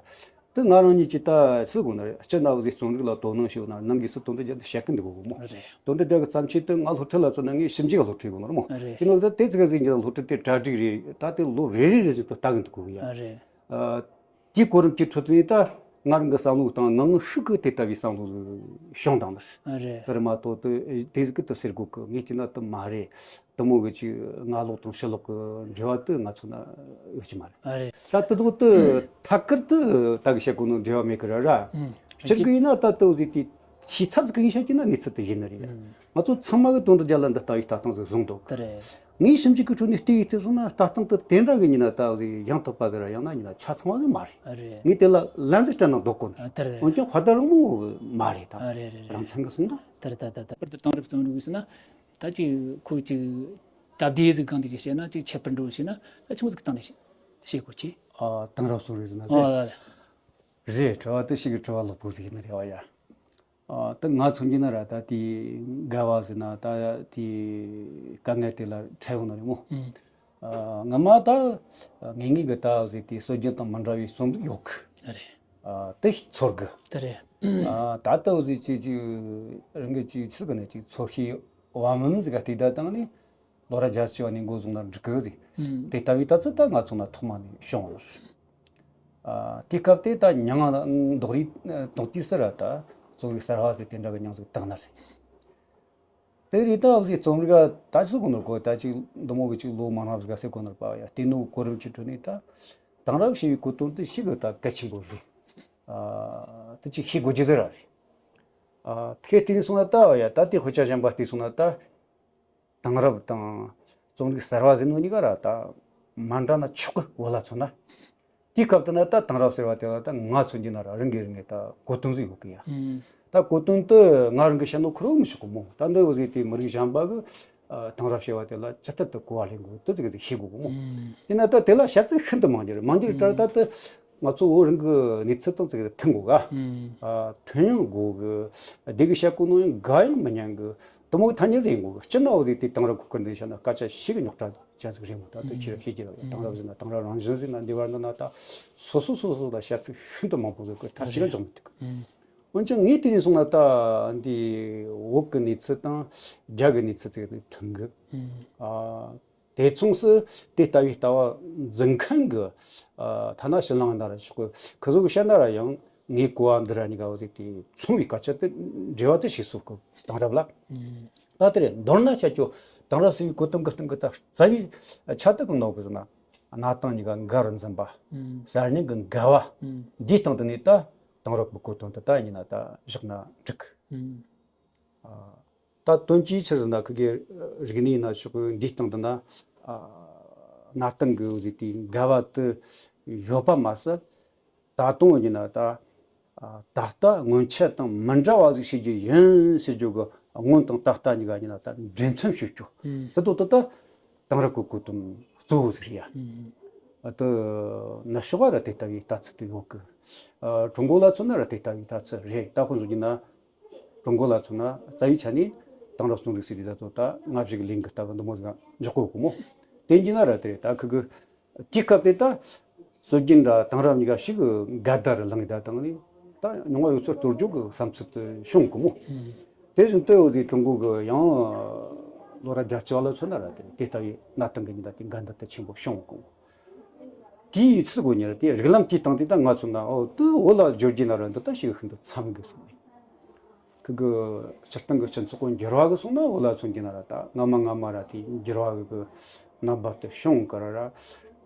དེ་ང་རང་ཉིད་ཀྱི་ད་སུ་གོ་ན་ར་སྤྱི་ན་བ་ཟིག་རྩོམ་རིག་ལ་དོ་སྣང་བྱེད་ན་ནམ་གི་སུ་དོན་དུ་རྒྱ་དུ་བཤད་གི་འདུག་གོ་མོ། རེད། དོན་དུ་རྒྱ་གི་བརྩམས་ཆོས་དེ་ང་སློབ་ཁྲིད་ལ་བརྩོན་ན་ངས་ཞིབ་འཇུག་ག་སློབ་ཁྲིད་གོ་ནོ་མོ། རེད། དེ་ནོ་ད་དེ་ཙི་ག་ཟིག་ཉིད་ལ་སློབ་ཁྲིད་དེ་གྲ་སྒྲིག་རེད། ད་དེ་ལོ་རེ་རེ་རེ་ཟིག་ཏུ་ལྟ་གི་འདུག་གོ་ཡ། རེད། དེའི་གོ་རིམ་གྱི་ཁྲོད་དུ་ནས་ད་ང་རང་གི་བསམ་བློ་དང་ངང་ཤུགས་ཀྱིས་དེ་ལྟ་བུའི་བསམ་བློ་བྱུང་དང་ནི། རེད། དེར་མ་གཏོགས་དེ་དེ་ཟིག་གི་དུ་ཟེར་དགོས་གི། ངས་བལྟས་ན་དེ་མ་རེད། དེ་མོ་གི་ཅིག་ང་ལོག་དང་ཕྱི་ལོག་གི་འབྲེལ་བ་དེ་ང་ཚོ་ན་ཡོད་ཀྱི་མ་རེད། རེད། ད་དེ་དག་དེ་ཐད་ཀར་དུ་ད་གི་བཤད་དགོས་ནོ་འབྲེལ་བ་མེད་གི་ར་ར། སྤྱིར་གི་ཡིན་ན་ད་དེ་ཟིག་དེ་ཤེས་ཚད་ཟིག་གི་ཡིན་ཤག་གི་ན་གནས་ཚུལ་དེ་ཡིན་ནི་རེད། ང་ཚོ་ཚང་མ་གི་དོན་དུ་རྒྱ་ལ་འདི་ལྟ་བུའི་ལྟ་སྟངས་ཟིག་བཟུང་འདུག་དེ་རེད། ངས་ཞིབ་འཇུག་གི་ཁྲོད་ནས་བལྟས་ཡོད་དུས་སོང་ན་ལྟ་སྟངས་དེ་དེ་འདྲ་གི་ཡིན་ན་ད་ཡང་དག་པ་གི་ར་ཡང་ན་ཡིན་ན་ཆ་ཚང་བ་ཟིག་མ་རེད། ཨ་རེད། ངས་དེ་ལ་ལན་ཟིག་སྤྲད་ན་འདོད་གོ་ནི། ཨ་དེ་རེད། འོན་ཀྱང་དཔའ་དར་རིང་མོ་མ་རེད་ད། ཨ་རེད་རེད་རེད། རང་མཚན་གི་སོང་ད། དེ་རེད་ད་ད་ད། པར་དུ་དེང་རབས་རྩོམ་རིག་ཟེར་ན་ད་ཅིག་ཁོ་ཅིག་སྟབས་བདེ་ཟིག་གང་དེ་ཅིག་བཤད་ན་ཅིག་ཁྱད་པར་འགྲོ་ཞེ་ན་ད་ཆི་མོ་ཟིག་གི་སྟེང་ནས་བཤད་བཤད་དགོས་ཆེ། ཨ་དེང་རབས་རྩོམ་རིག་ཟེར་ན་ཨ་རེད། རེད། དྲི་བ་དེ་ཞིག་གི་དྲི་བ་ལེགས་པོ་ཟིག་ཡིན་ནི་རེད་བ་ཡ། ཨ། ད་ང་མཚོན་གྱི་ན་ར་ད་དེ་དགའ་བ་ཟེར་ན་ད་དེ་དཀའ་ངལ་དེ་ལ་འཕྲད་ཡོང་ན་རེད་མོ། ཨ། ང་མ་ད་ངེད་ངེད་གི་ད་ཟེར་དེ་སྲོལ་རྒྱུན་དང་མི་འདྲ་བའི་རྩོམ་རིག་ཡོད་གི། རེད། ཨ། དེ་ཚོར་གི། དེ་རེད། ཨ། ད་ལྟ་ཟེར་ཅི་ཅི་རང་གི་ཅི་ཚིག་གི་ནས་ཅི་ཚོར་ཤེས་བ་མིན་ཟིག་ག་དེ་ད་བཏང་ནས། ལོ་ར་བརྒྱད་ཅུ་བ་ནས་འགོ་བཟུང་ན་འགྲིག་གི་རེད། ཨུམ། དེ་ལྟ་བུའི་ལྟ་ཚུལ་ད་ང་ཚོ་ན་ཐོག་མ་ནས་བྱུང་བ་རེད། ཨ། དེ་སྐབས་དེ་ད་མྱང་ང་མདོག་རིག་དོག་དུས་སུ་ར་ད་རྩོམ་རིག་གསར་བ་ཟེར་དེ་འདྲ་གི་མྱིང་ཟིག་བཏགས་ནི་རེད། དེ་རེད། ད་འུ་ཚོའི་རྩོམ་རིག་ག་ད་ཅི་ཟེར་གོ་ནོ་གོ། ད་ཅིག་འདི་མོ་གི་ཅིག་ལོ་མང་རབས་ཟིག་ག་ཟེར་གོ་ནོ་པ་ཡ། དེ་ནོ་གོ་རིམ་གྱི་ཁྲོད་ནས་ད་དེང་རབས་ཞེས་པའི་གོ་དོན་དེ་ཞིག་གི་ད་གལ་ཆེན་པོ་རེད། ཨ། དེ་ཅིག་ཤེས་དགོས་རྒྱུ་ཟིག་ར་རེད། ཨ། དེ་བལྟས་སོང་ན་ད་ཡ། ད་དེ་དཔེ་ཆ་གཞན་པ་བལྟས་སོང་ན་ད། དེང་རབས་དང་རྩོམ་རིག་གསར་བ་ཟེར་ནོ་གཉིས་ཀ་ར་ད་མ་འདྲ་ན་ཆོག་གི། བོད་ལ་མཚོན་ན། དེའི་སྐབས་དེ་ན་ད་དེང་རབས་ཟེར་བ་དེ་ལ་ད་ང་མཚོན་གྱི་ན་ར་རང་གི་རང་གི་ད་གོ་དོན་ཟིག་ཡོད་གི་ཡ། ཨང་། ད་གོ་དོན་དེ་ང་རང་གི་བཤད་ནོ་ཁོ་རང་མི་ཆོག་གི་མོ། ད་འདི་འུ་ཟིག་དེ་མི་རིགས་གཞན་པ་གི། ཨ། དེང་རབས་ཟེར་བ་དེ་ལ་ཇི་ལྟར་དུ་གོ་བ་ལེན་དགོས་དེ་ཟིག་ཟིག་ཤེས་དགོས་གི་མོ། ཨང་། དེ་ན་ད་དེ་ལ་བཤད་ཚིག་ཤིན་ཏུ་མང་རྒྱུ་རེད། མང་རྒྱུ་རེད་ད་ད་དེ། ང་ཚོ་བོད་རང་གི་གནས་ཚུལ་དང་ཅིག་མཐུན་དགོས་ག། ཨུམ། ཨ། མཐུན་ཡང་དགོས་གི། སྡེ་གི་བཤད་གོ་ནོ་ཡང་དགའ་ཡང་མི་ཉན་གི། དེ་མོ་གི་ཐ་སྙད་ཟིག་ཡིན་དགོས་གི། སྤྱིར་ན་འུ་ཟིག་དེ་དེང་རབས་གི་སྐོར་འདི་བཤད་ན་སྐད་ཆ་ཞིག་གི་རྙོག་དྲ་ཅན་ཟིག་རེད་མོ། ད་དུ་ཁྱེད་རང་ཤེས་ཀྱི་རེད། དེང་རབས་ཟེར་ན་དེང་རབས་རང་བཞིན་ཟེར་ན་འདི་བར་འདི་ན་ད་སོ་སོ་སོ་སོ་ལ་བཤད་ཚིག་ཤིན་ཏུ་མང་པོ་ཟིག་གི་ཐ་ཞིག་ག་འཇོག་མི་ཐུབ་གི། ཨུམ། འོན་ཀྱང་ངས་དེ་ནས་སོང་ན་ད་འདི་བོད་གི་གནས་ཚུལ་དང་རྒྱ་གི་གནས་ཚུལ་ཅིག་མཐུན་གི། ཨུམ། ཨ། དེ་མཚུངས་སུ་དེ་ལྟ་བུའི་ལྟ་བ་འཛིན་མཁན་གྱི། ཨ། ཐ་ན་ཕྱི་ནང་ན་ར་ཆོག་གི། ཁོ་ཚོ་གི་བཤད་ན་ར་ཡང་ངའི་གོ་བ་འདི་ར་གཉིས་ཀ་བ་ཟིག་དེ་མཚུངས་པའི་སྐད་ཆ་དེ་འབྲེལ་བ་དེ་བྱེད་སྲོལ་གི། དེང་རབས་ལ། ཨུམ། ད་དེ་རེད། མདོར་ན་བཤད་རྒྱུ་དེང་རབས་ཟེར་བའི་གོ་དོན་གི་སྟེང་གི་ད་རྩ་བའི་ཆ་དེ་གང་ནོ་གི་ཟེར་ན། གནའ་དེང་གཉིས་ཀ་འགལ་རུ་འཛིན་པ། ཨུམ། གསར་རྙིང་གི་འགལ་བ། ཨུམ། འདིའི་སྟེང་དུ་ནས་ད་དེང་རབས་ཀྱི་གོ་དོན་དེ་ད་ཡིན་ན་ད་བཞག་ན་འགྲིག་གི། ཨུམ། ཨ། ད་དོན་གྱིས་ཆི་ཟེར་ན་ཁི་གེ་རིག་གནས་ན་ཆོག་གི། འདིའི་སྟེང་དུ་ན། ཨ། གནའ་དེང་གི་འུ་ཟིག་དེའི་འགལ་བ་དེ་ཡོད་པ་མ་ཟད། ད་དུང་ཡིན་ན་ད། ཨ། ད་ལྟ་སྔོན་ཆད་དང་མི་འདྲ་བ་ཟིག་བྱེད་རྒྱུ་ཡིན་ཟེར་རྒྱུ་གི་སྔོན་དང་ད་ལྟ་གཉིས་ཀ་ཡིན་ན་ད་འབྲེལ་མཚམས་ཞུ་རྒྱུ། ཨང་། དེ་དོ་དེ་ད་དེང་རབས་ཀྱི་གོ་དོན་གཙོ་བོ་ཟིག་རེད་ཡ། ཨང་། ཨ། དེ་ནུབ་ཕྱོགས་ལ་དེ་ལྟ་བུའི་ལྟ་ཚུལ་དེ་ཡོད་གི། ཨ། ཀྲུང་གོ་ལ་མཚོན་ན་ར་དེ་ལྟ་བུའི་ལྟ་ཚུལ་རེད། ད་དཔེ་བཞག་རྒྱུ་ན། ཀྲུང་གོ་ལ་མཚོན་ན་རྩ་བའི་ཆ་ནས་དེང་རབས་རྩོམ་རིག་ཟེར་དུས་ད་དུང་ད་ང་བཞུགས་ལིང་གི་ལྟ་བུ་འདི་མོ་ཟིག་འཇོག་གོ་གི་མོ། དེ་ཡིན་ན་ར་དེ་རེད། ད་ཁི་གི་དེའི་སྐབས་དེ་ད་སྲོལ་རྒྱུན་འདྲ་དེང་རབས་གཉིས་ཀ་ཞིག་འགལ་ཟླ་རུ་ལངས་ད་བཏང་ནས་ད་མྱོང་བ་ཡོད་ཚད་གཏོར་རྒྱུ་གི་བསམ་ཚུལ་དེ་བྱུང་གི་མོ། དེ་བཞིན་དུ་འོ་དེ་ཀྲུང་གོ་གི་ཡང་ལོ་རབས་བརྒྱད་ཅུ་བ་ལ་མཚོན་ན་ར་དེ་དེ་ལྟ་བུའི་གནའ་དེང་གི་གཉིས་ད་དེ་འགལ་ཟླ་དེ་ཆེན་པོ་བྱུང་གི། དེའི་ཚུལ་གོ་ཉེར་དེ་རིགས་ལམ་དེའི་སྟེང་དེ་ད་ང་ཚོ་ན་འོ་དེ་བོད་ལ་བསྒྱུར་རྒྱུ་ན་ར་འདི་ད་ཞིག་ཤིན་ཏུ་འཚམ་གི་སོང་ནས། ཁི་གི་སྤྱིར་བཏང་གི་སྤྱི་ཚོགས་ཀྱི་འགྱུར་བ་གི་སོང་ན་བོད་ལ་མཚོན་གྱི་ན་ར་ད་སྔ་མ་སྔ་མ་ར་དེའི་འགྱུར་བ་གི་རྣམ་པ་དེ་བྱུང་གི་ར་ར།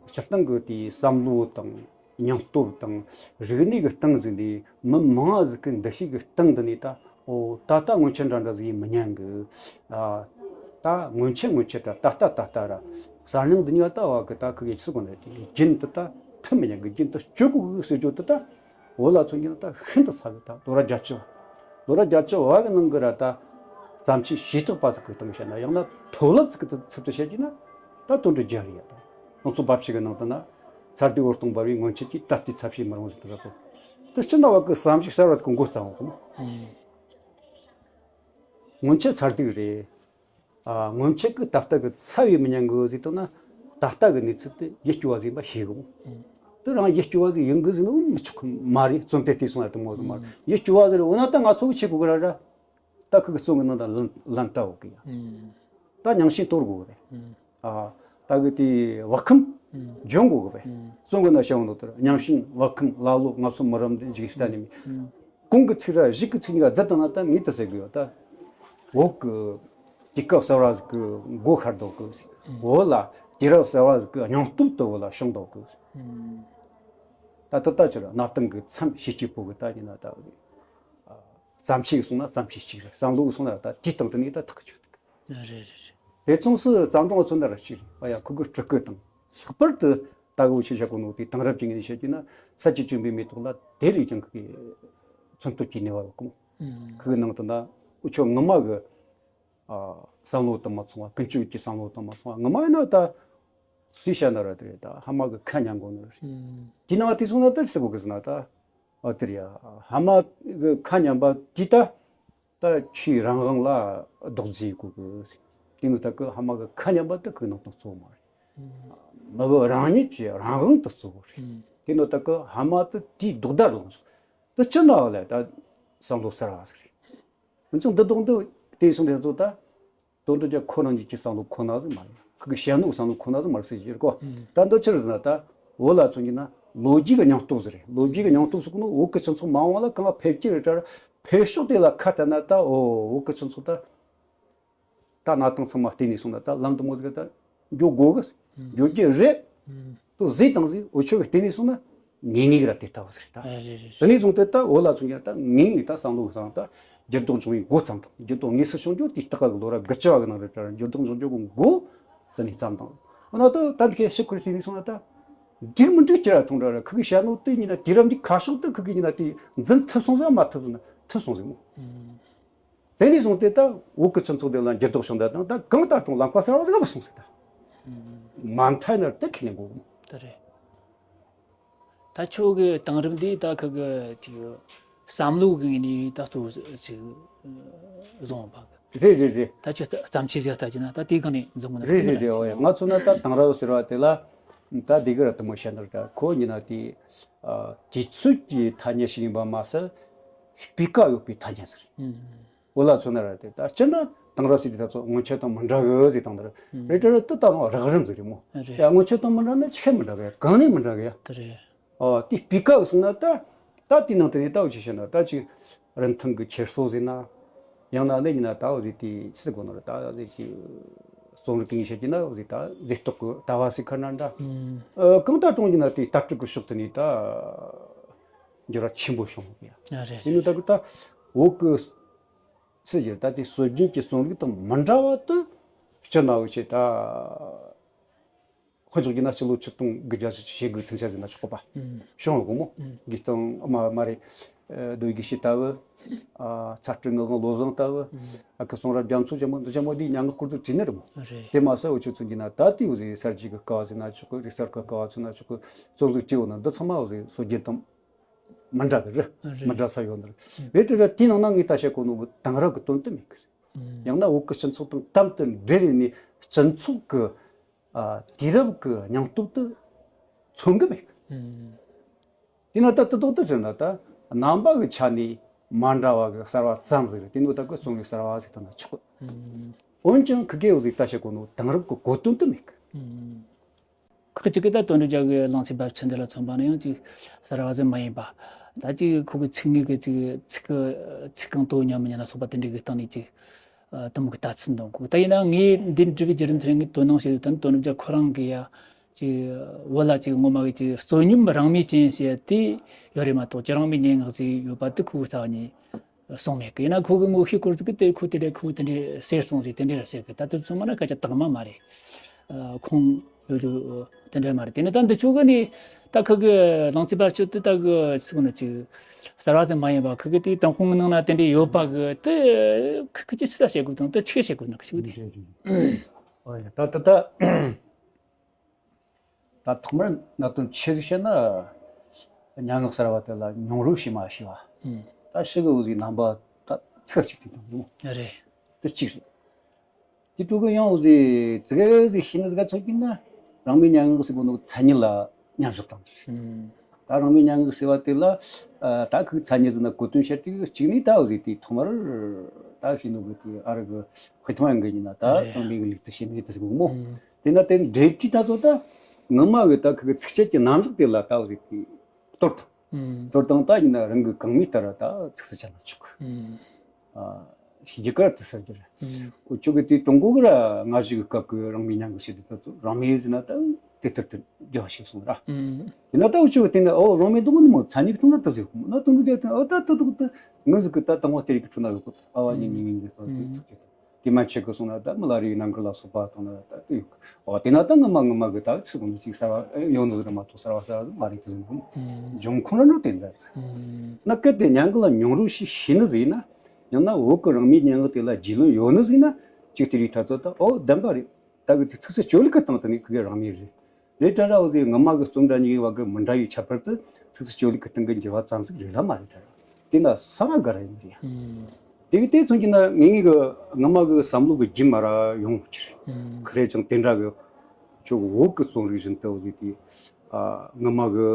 སྤྱིར་བཏང་གི་དེའི་བསམ་བློ་དང་སྙིང་སྟོབས་དང་རིག་གནས་ཀྱི་སྟེང་ཟིག་ནས་མི་མང་ང་ཟིག་གི་འདུ་ཤེས་ཀྱི་སྟེང་དུ་ནས་ད། ཨོ། ད་ལྟ་སྔོན་ཆད་འདྲ་འདྲ་ཟིག་ཡིན་མི་ཉན་གི། ཨ། ད་སྔོན་ཆད་སྔོན་ཆད་ད་ད་ལྟ་ད་ལྟ་ར་གསར་རྙིང་འདི་གཉིས་ཀ་ད་བ་གི་ད་ཁི་གེ་ཚིག་གོ་ནས་དེ་རྒྱུན་དུ་ད་ཐུབ་མི་ཉན་གི། རྒྱུན་དུ་སྤྱོད་དགོས་གི་ཟེར་རྒྱུ་དེ་ད་བོད་ལ་མཚོན་གྱི་ན་ད་ཤིན་ཏུ་ཚ་གི། ད་ལོ་རབས་བརྒྱད་ཅུ་བ། ལོ་རབས་བརྒྱད་ཅུ་བ་གི་ནང་གི་ར་ད་བརྩམས་ཆོས་བྱེ་བྲག་པ་ཟིག་གི་སྟེང་བཤད་ན། ཡང་ན་མཐོ་རླབས་ཟིག་གི་ཚུལ་དུ་བཤད་རྒྱུ་ན་ད་དོན་འགྲུབ་རྒྱུ་རེད་ཡ། ད་སྣ་ཚོགས་འབབ་ཆུ་གི་ནང་དུ་ན་ཚ་དུས་འོད་སྟོང་འབར་བའི་སྔོན་ཆད་ཀྱི་ད་ལྟའི་ཚ་བྱེད་མི་རུང་ཟེར་དེ་ར་དོ། དེ་སྤྱིར་ན་བ་གི་བསམ་གཞིག་གསར་བ་ཟིག་གི་འགོ་བརྩམས་འོང་གི་མོ། ཨང་། སྔོན་ཆད་ཚ་དུས་རེད། ཨ། སྔོན་ཆད་ཀྱི་ད་ལྟ་གི་ཚ་བའི་མི་ཉན་གི་ཟིག་བཏང་ན་ད་ལྟ་གི་གནས་ཚུལ་དེ་ཡིད་སྐྱོ་བ་ཟིག་ཡིན་པ་ཤེས་གི་མོ། ཨང་། དེ་རང་ཡིད་སྐྱོ་བ་ཟིག་ཡིན་གི་ཟིག་ནི་མི་ཆོག་གི་མ་རེད། བཙོན་དེ་བལྟས་སོང་ན་དེ་མོ་ཟིག་མ་རེད། ཨང་། ཡིད་སྐྱོ་བ་ཟིག་རེད། འོ་ན་ད་ང་ཚོ་གི་བྱེད་དགོས་གི་ར་ར། ད་ཁི་གི་བཙོན་གི་ནང་ད་ལན་ལན་བཏབ་འོ་གི་ཡ། ཨང་། ད་རྙིང་ཞེན་གཏོར་དགོས་གི་རེད། ཨང་། ཨ། ད་གི་དེ་བག་ཁུམ་ཨང་འཇོམས་དགོས་གི་རེད། ཨང་། བཙོན་གི་ནང་བཤད་འོང་དོ་དེར་རྙིང་ཞེན་བག་ཁུམ་ཀླ་ཀློ་ང་ཚོ་མི་རབས་འདི་འཇིག་ལྟ་ནི་མི། ཨང་། གོང་གི་ཚིག་ར་གཞུག་གི་ཚིག་གཉིས་ཀ་བསྡུར་བཏང་ན་ད་ངས་དེ་ཟེར་གི་ཡོད། ད་བོད་གི་དུས་སྐབས་གསར་བ་ཟིག་གི་མགོ་ཤར་འདུག་གི། ཨང་། བོད་ལ་དུས་རབས་གསར་བ་ཟིག་གི་སྙིང་སྟོབས་དེ་བོད་ལ་བྱུང་འདུག་གི། ཨང་། ད་ད་ད་ཅི་ར་གནའ་དེང་གི་མཚམས་བྱེད་ཀྱི་བོད་གི་ད་ཡིན་ན་ད་བོད་གི། ཨ། བརྩམས་ཆོས་སོང་ན་བརྩམས་ཆོས་གཅིག་རེད། བསམ་བློ་སོང་ན་ད་དེའི་སྟེང་དུ་ནས་ད་ཐག་གི་ཆོད་འདུག། རེད་རེད་རེད། དེ་མཚུངས་སུ་བརྩམས་སྒྲུང་མཚོན་ན་ར་གཅིག་རེད་པ་ཡ། ཁོ་གི་སྤྲུལ་སྐུ་དང་། ལྷག་པར་དུ་ད་གི་འུ་ཆོས་བཤད་གོ་ནོ་དེ་དེང་རབས་ཀྱི་ངོས་ནས་བཤད་རྒྱུ་ན་ས་བཅུ་གཅིག་པའི་མེ་ཏོག་ལ་དེ་ལས་ཀྱང་ཁོ་གི་མཚོན་སྟོབས་ཀྱི་ནུས་པ་ཡོད་གི་མོ། ཨང་། ཁོ་གི་ནང་དུ་ན་འུ་ཆོ་ངོ་མ་གི། ཨ། བསམ་བློ་དང་མ་མཚུངས་པ། ཀུན་སྤྱོད་ཀྱི་བསམ་བློ་དང་མ་མཚུངས་པ། ངོ་མ་ཡིན་ན་ད་སུས་བཤད་ན་ར་དེ་རེད། ད་ཕ་མ་གི་ཁ་ཉན་དགོས་ནི་རེད། ཨང་། དེའི་ནང་དེ་སོང་ན་ད་ཅི་ཟེར་དགོས་གི་ཟེར་ན་ད། ཨ། དེ་རེད་ཡ། ཕ་མ་གི་ཁ་ཉན་པ་དེ་ད་ ཆོས་རང་དབང་ལ་རྡོག་རྫིས་དགོས་གི། དེ་ནི་ད་གི་ཕ་མ་གི་ཁ་མཉམ་པ་དེ་གི་ནང་དོན་གཙོ་བོ་མ་རེད། མི་བུ་རང་ཉིད་ཀྱི་རང་དབང་དེ་གཙོ་བོ་རེད། དེ་ནི་ད་གི་ཕ་མ་དེ་དེའི་ལྡོག་ཟླར་ལངས་སོང་། དེ་ཅི་ན་བ་ལས་ད་བསམ་བློ་གསར་བ་ཟིག་རེད། འོན་ཀྱང་འདི་དག་འདི་བལྟས་སོང་དེ་ཚོ་ད། དོན་དུ་ཀྱང་ཁོ་རང་ཉིད་ཀྱི་བསམ་བློ་ཁོ་ན་ཟིག་མ་རེད། ཁོ་གི་བཤད་ནོ་བསམ་བློ་ཁོ་ན་ཟིག་མ་རེད་ཟེར་གྱི་ཡོད་གོ། ད་འདི་ཆི་རེད་ཟེར་ན་ད། བོད་ལ་མཚོན་གྱི་ན་ལོ་རྒྱུས་ཀྱི་སྙིང་སྟོབས་ཟིག་རེད། ལོ་རྒྱུས་ཀྱི་སྙིང་སྟོབས་ཟེར་གོ་ནོ་བོད་གི་སྤྱི་ཚོགས་མ་འོངས་ལ་གང་ཕེབས་ཀྱི་རེད་དྲ། ཕེབས་ཕྱོགས་དེ་ལ་ཁ་གཏད་ན་ད། འོ་བོད་གི་སྤྱི་ཚོགས་ད། ད་གནས་སྟངས་ཚང་མ་བལྟས་ནས་སོང་ན་ད་ལམ་དུ་མོ་ཟིག་ད་འགྱོ་དགོས་གི། འགྱོ་རྒྱུ་རེད། དུ་ཟིག་དང་ཟིག་འུ་ཆོ་གི་བལྟས་ནས་སོང་ན་ངེས་ངེས་ར་དེ་ལྟ་བུ་ཟིག་རེད་ད། རེད་རེད། དེ་ནས་བཟུང་སྟེ་ད་བོད་ལ་མཚོན་ཀྱང་ད་ངེས་ངེས་ད་བསམ་བློ་བཏང་ད་འགྱུར་ལྡོག་འབྱུང་བའི་འགོ་བརྩམས་དང་། འགྱུར་ལྡོག་དངོས་སུ་བྱུང་རྒྱུ་དེ་ལྟ་ག་གི་ལོ་རབས་དགུ་བཅུ་བ་གི་ནང་རེད་དྲ། འགྱུར་ལྡོག་འབྱུང་རྒྱུ་གི་འགོ་དེ་ནས་བརྩམས་དང་། འོ་ན་ད་ད་འདི་གའི་ཕྱི་ཁུལ་བལྟས་ནས་སོང་ན་ད་འགྲིག་མི་འགྲིག་ཅི་ར་མཐོང་འདྲ་ར། ཁུ་གི་བཤད་ནོ་དེ་ཡིན་ན་དུས་རབས་འདི་ཁ་ཕྱོགས་དེ་ཁུ་གི་ཡིན་ན་དེ་འཛིན་ཐུབ་སོང་ཟེར་མ་ཐུབ་སོང་ན་ཐུབ་སོང་ཟེར་མོ། དེ་ནས་བཟུང་སྟེ་ད་བོད་ཀྱི་སྤྱི་ཚོགས་དེ་ལ་འགྱུར་ལྡོག་བྱུང་ད་དང་ད་གང་ལྟར་ཀྱང་ལམ་ཁ་གསར་བ་ཟིག་ལ་སོང་ཟེར་ད། མ་མཐའ་ན་དེ་ཁས་ལེན་དགོས། དེ་རེད། ད་ཁྱོད་ཀྱི་དེང་རབས་འདི་ད་ཁུ་གི་ཅིག་བསམ་བློ་གི་ངོས་ནས་ད་གཙོ་བོ་ཅིག་བཟུང་བ་གི། རེད་རེད་རེད། ད་ཁྱོད་བརྩམས་ཆོས་ཟིག་ལྟ་རྒྱུ་ན་ད་དེའི་སྒང་ནས་འཛིན་གོ་ན་རེད་རེད་རེད། འོ་ཡ་ང་ཚོ་ན་ད་དེང་རབས་ཟེར་བ་དེ་ལ་ད་འདི་གི་ར་དུ་མོ་བཤད་ན་ར་ད་ཁོ་ཡིན་ན་དེ་དུས་ཚོད་ཀྱི་ཐ་སྙད་ཞིག་ཡིན་པ་མ་ཟད་སྤུས་ཀ་ཡོད་པའི་ཐ་སྙད་ཟིག་རེད། འོ་ལ་མཚོན་ན་ར་དེ་ད་སྤྱིར་ན་དེང་རབས་ཟེར་དུས་ད་ཚོ་སྔོན་ཆད་དང་མི་འདྲ་གི་ཟེར་དང་འདིར་རེད་དྲ་ར་དེ་ད་ནང་རགས་རིམ་ཟིག་རེད་མོ། རེད། ཡ་སྔོན་ཆད་དང་མི་འདྲ་ན་ཆེ་མི་འདྲ་གི། གང་ནས་མི་འདྲ་གི་ཡ། དེ་རེད། ཨོ་དེ་སྤུས་ཀ་གི་སོང་ན་ད་ད་དེའི་ནང་དེ་ནས་ད་འུ་ཆི་བཤད་ན་ད་ཅིག་རིན་ཐང་གི་འཁྱེར་སོ་ཟེར་ན། ཡང་ན་ནི་ཡིན་ན་ད་འུ་ཟེར་དེ་ཅི་ཟེར་དགོས་ན་ར་ད་འུ་ཟེར་ཅིག་རྩོམ་རིག་གི་བཤད་ཀྱི་ན་འུ་ཟེར་ད་མཛེས་སྡུག་གི་ལྟ་བ་ཟེར་ཁ་ན་འདྲ། ཨ་གང་ལྟར་གྲོང་གི་ན་དེ་ལྟ་གྲུབ་ཀྱི་ཕྱོགས་དེ་ནས་ད་འགྱུར་བ་ཆེན་པོ་བྱུང་ཡོད་ཡ། ཨ་རེད། ཡིན་ནོ་ད་གི་ད་བོད་ཀྱི་སྲིད་ཀྱི་ད་དེ་སྲོལ་རྒྱུན་གྱི་རྩོམ་རིག་དང་མི་འདྲ་བ་དུ་སྤྱིར་ན་འུ་ཆེ་ད་དཔེ་འཇོག་རྒྱུ་ན་སྤྱི་ལོ་ཆིག་སྟོང་དགུ་བརྒྱ་བཞི་བཅུ་ཞེ་དགུ་ཚུན་ཆད་ཟེར་ན་ཆོག་པ་བྱུང་ཡོད་གོ་མོ། དགུ་སྟོང་མ་མ་རེད། ཨ་རྡོ་རྗེ་ཤེས་ལྟ་བུ། ཨ་ཚ་སྤྲུལ་ངག་དབང་བློ་བཟང་ལྟ་བུ། ཨ་ཁུ་གསུང་རབ་རྒྱ་མཚོ་ཆེན་མོ་འདི་ཆེན་མོ་འདིའི་མྱ་ངན་སྐོར་དུ་བྲིས་ནི་རེད་མོ། རེད། དེ་མ་ཟད་འུ་ཆོ་ཚོ་འདི་ན་ད་ལྟའི་འུ་ཟེར་གསར་བརྗེ་གི་སྐབས་ཟེར་ན་ཆོག་གི། རིག་གསར་གི་སྐབས་ཚོ་ན་ཆོག་གི། རྩོམ་རིག་བྲིས་འོ་ན་འདི་ཚང་མ་འུ་ཟེར་སྲོལ་རྒྱུན་དང་མི་འདྲ་གི་རེད། རེད། མི་འདྲ་ས་ཡོད་ནི་རེད། རེད་དེ་ར་དེའི་ནང་ན་ངས་ད་བཤད་གོ་ནོ་གི་དེང་རབས་ཀྱི་དོན་དུ་མེད་གི། ཡང་ན་བོད་ཀྱི་སྤྱི་ཚོགས་དང་དམ་དུ་འབྲེལ་རེ་ནས་སྤྱི་ཚོགས་ཀྱི་ཨ་དུས་རབས་ཀྱི་སྙིང་སྟོབས་དེ་མཚོན་གི་མེད་གི། དེས་ན་ད་དེ་ཐོག་ཏུ་ཕྱིན་ན་ད་རྣམ་པ་གི་ཆ་ནས་མ་འདྲ་བ་གི་གསར་བ་ཙམ་ཟིག་རེད། དེ་ནོ་ད་གི་རྩོམ་རིག་གསར་བ་ཟིག་ད་ན་ཆོག་གི། འོན་ཀྱང་ཁི་གེ་འུ་ཟིག་ད་བཤད་གོ་ནོ་དེང་རབས་ཀྱི་གོ་དོན་དེ་མེད་གི། ཁག་ཅིག་གིས་ད་དོན་གྲུབ་རྒྱལ་གྱི་གླང་ཆེན་རྦབ་ཆུ་འདི་ལ་མཚོན་པ་ན་ཡང་ཅིག་གསར་བ་ཟིག་མ་ཡིན་པ། ད་ཅིག་ཁོ་གི་ཚིག་ངོས་ཀྱི་ཅིག་ཚིག་གི་ཚིག་རྐང་དོ་མཉམ་མི་མཉམ་ལ་སོགས་པ་དེ་འདྲ་གི་སྟེང་ནས་ཅིག་ཨ་དུ་མོ་གི་ལྟ་ཚུལ་འདོན་གོ། ད་ཡིན་ན་ངས་འདི་འབྲི་བའི་བརྒྱུད་རིམ་དེ་ངས་དོ་སྣང་བྱས་ཡོད་དོན་དོན་གྲུབ་རྒྱལ་ཁོ་རང་གི་ཡ་ཅིག་བོད་ལ་ཅིག་ངོ་མ་གི་ཅིག་རྩོད་སྙོམས་རང་མོས་ཅན་ཞེས་དེ་ཡོད་རེད་མ་གཏོགས་ཅིག་རང་མོས་སྙན་ངག་ཅིག་ཡོད་པ་དེ་ཁོའི་རྩ་བ་ནས་གསུངས་མེད་གི། ཡིན་ན་ཁོ་གི་ངོ་ཤེས་སྐོར་ཟིག་གི་དེ་ཁོ་དེ་འདྲ་ཁོ་དེ་འདྲ་ཟེར་སོང་ཟིག་དེ་འདྲ་ཟེར་གི། ད་དེ་ཚང་མ་ན་སྐད་ཆ་དག་མ་མ་རེད། ཨ་ཁུངས་ཡོད་རྒྱུ་དེ་འདྲ་མ་རེད། དེ་ནི་ད་འདི་ཆོ་གི་ནི་ད་ཁུ་གི་གླང་ཆེན་རྦབ་ཆུ་དེ་ད་གི་ཚིག་ན་ཅིག་གསར་བ་ཟིག་མ་ཡིན་པ། ཁུ་གི་དེའི་ཏུན་ཧོང་གི་ནང་ན་དེ་འདྲ་ཡོད་པ་གི་དེ་ཁུ་གི་ཅི་ཆི་ད་བྱེད་དགོས་དང་དེ་ཆི་གི་བྱེད་དགོས་ན་ཁུ་གི་དེ། ཨོ་ཡ་ད་ད་ད། ད་ཐོག་མར་གནད་དོན་ཆེ་ཟིག་བཤད་ན། སྙན་ངག་གསར་བ་དེ་ལ་མྱོང་རོལ་བྱེད་མ་བྱས་པ། ད་ཞི་གི་འུ་ཟིག་རྣམ་པ་ད་ཚིག་གཅིག་དེ་དང་འདུག་རེད། དེ་གཅིག་རེད། དེ་དུས་གི་ཡང་འུ་ཟིག་ཙི་གེ་ཟིག་ཤེས་ནི་ཟིག་ག་ཚོད་ཀྱིན་ན་རང་མོས་སྙན་ངག་ཟེར་གོ་ནོ་མཚན་ཉིད་ལ་མཉམ་བཞག་བཏང་། ད་རང་མོས་སྙན་ངག་ཟེར་བ་དེ་ལ་ད་ཁུག་མཚན་ཉིད་ཟེར་ན་གོ་དོན་བཤད་དུས་གཅིག་ནས་ད་འུ་ཟིག་དེ་ཐོག་མར་ད་ཤེས་ནོ་གི་དེ་ཨ་རི་གི་དཔེ་ཐོང་ཡང་གི་ཡིན་ན་ད་རང་མོས་གི་ལུགས་དུ་ཤེས་ནི་དེ་ཟིག་གོ་མོ། དེ་ན་དེ་འབྲེལ་གྱི་ད་ཚོ་ད་ངོ་མ་གི་ད་ཁུ་གི་ཚིགས་བཅད་ཀྱི་རྣམ་གཞག་དེ་ལ་ད་འུ་ཟིག་གི་གཏོར་དང་། གཏོར་དང་ད་ཡིན་ན་རང་གི་གང་མི་ལྟར་ད་ཚིགས་སུ་བཅད་ན་ཆོག་གི། ཨ་ཤི་རྒྱུ་ཀར་དུ་ཟེར་རྒྱུ་རེད། འུ་ཆོ་གི་དེ་ཀྲུང་གོ་གི་ར་སྔ་གཞུག་གི་སྐབས་ཀྱི་རང་མོས་སྙན་ངག་ཟེར་དུས་ད་ཚོ་རང་མོས་ཟེར་ན་ད་དེ་ལྟར་དུ་རྒྱལ་བ་ཞིག་སོང་ར། ཡིན་ན་ད་འུ་ཆོ་གི་དེ་ནི་ཨོ་རང་མོས་འདུག་ནི་མོ་མཚན་ཉིད་ཀྱི་ཐོག་ན་ད་ཟེར་གོ་མོ་ན་དུང་རུ་རྒྱལ་དེ་ཨོ་ད་ད་འདུག་ད་ངི་ཟིག་གི་ད་དང་བ་དེ་རིགས་ཀྱི་ཁྲོད་ན་ཡོད་གོ། ཨ་བ་ཉི་མི་ཉི་མི་ཟེར་ད་དེ་ཚོ་གི་དེ་མ་ཆེ་གི་སོང་ན་ད་མི་ལ་རིགས་རྣམ་དཀར་ལ་སོགས་པ་དང་ན་ད་དེ་ཡོད་གི། ཨོ་དེ་ན་ད་ངི་མ་ངི་མ་གི་ད་ཚིག་གོ་ནི་ཅིག་གསར་བ་ཡོང་ནི་ཟིག་ར་མ་གཏོགས་གསར་བ་གསར་བ་ཟིག་མ་རེད་དེ་ཟིན་གོ། འབྱུང་ཁུངས་ར་ནོ་དེ་འདྲ་ཟིག་ན་གལ་ཏེ་སྙན་ངག་ལ་མྱོང་རོལ་ཞིག་ཤེས་ནི་ཟིག་ཡིན་ན། ཡང་ན་བོད་ཀྱི་རང་མོས་སྙན་ངག་དེ་ལ་རྒྱུས་ལོན་ཡོད་ནི་ཟིག་ཡིན་ན་ཅིག་དེ་རིགས་ད་ཚོ་ད་ཨོ་བདེན་པ་རེད། ད་གི་དེ་ཚིགས་སུ་བཅད་ལེགས་ཀྱི་སྟེང་དུ་ནི་ཁུ་གི་རང་མོས་རེད། རེད་དྲ་ར་འོ་དེ་ངི་མ་གི་རྩོམ་འདྲ་གཉིས་བར་གི་མི་འདྲ་བའི་ཁྱད་པར་དུ་ཚིགས་སུ་བཅད་ལེགས་ཀྱི་སྟེང་གི་འགྱུར་བ་ཙམ་ཟིག་རེད་ལ་མ་རེད་དྲ་ར། དེ་ན་ས་ར་ག་ར་ཡིན་རེད། དེ་གི་དེ་མཚོན་གྱི་ན་ངེད་ངེད་གི་སྔ་མ་གི་བསམ་བློ་གི་རྒྱུན་མ་ར་ཡོང་གི་རེད། ཁ་རེ་ཅང་དེ་འདྲ་གི་ཅོག་འོག་གི་རྩོམ་རིག་བཞིན་དུ་བཟོས་ཏེ། ཨ། སྔ་མ་གི་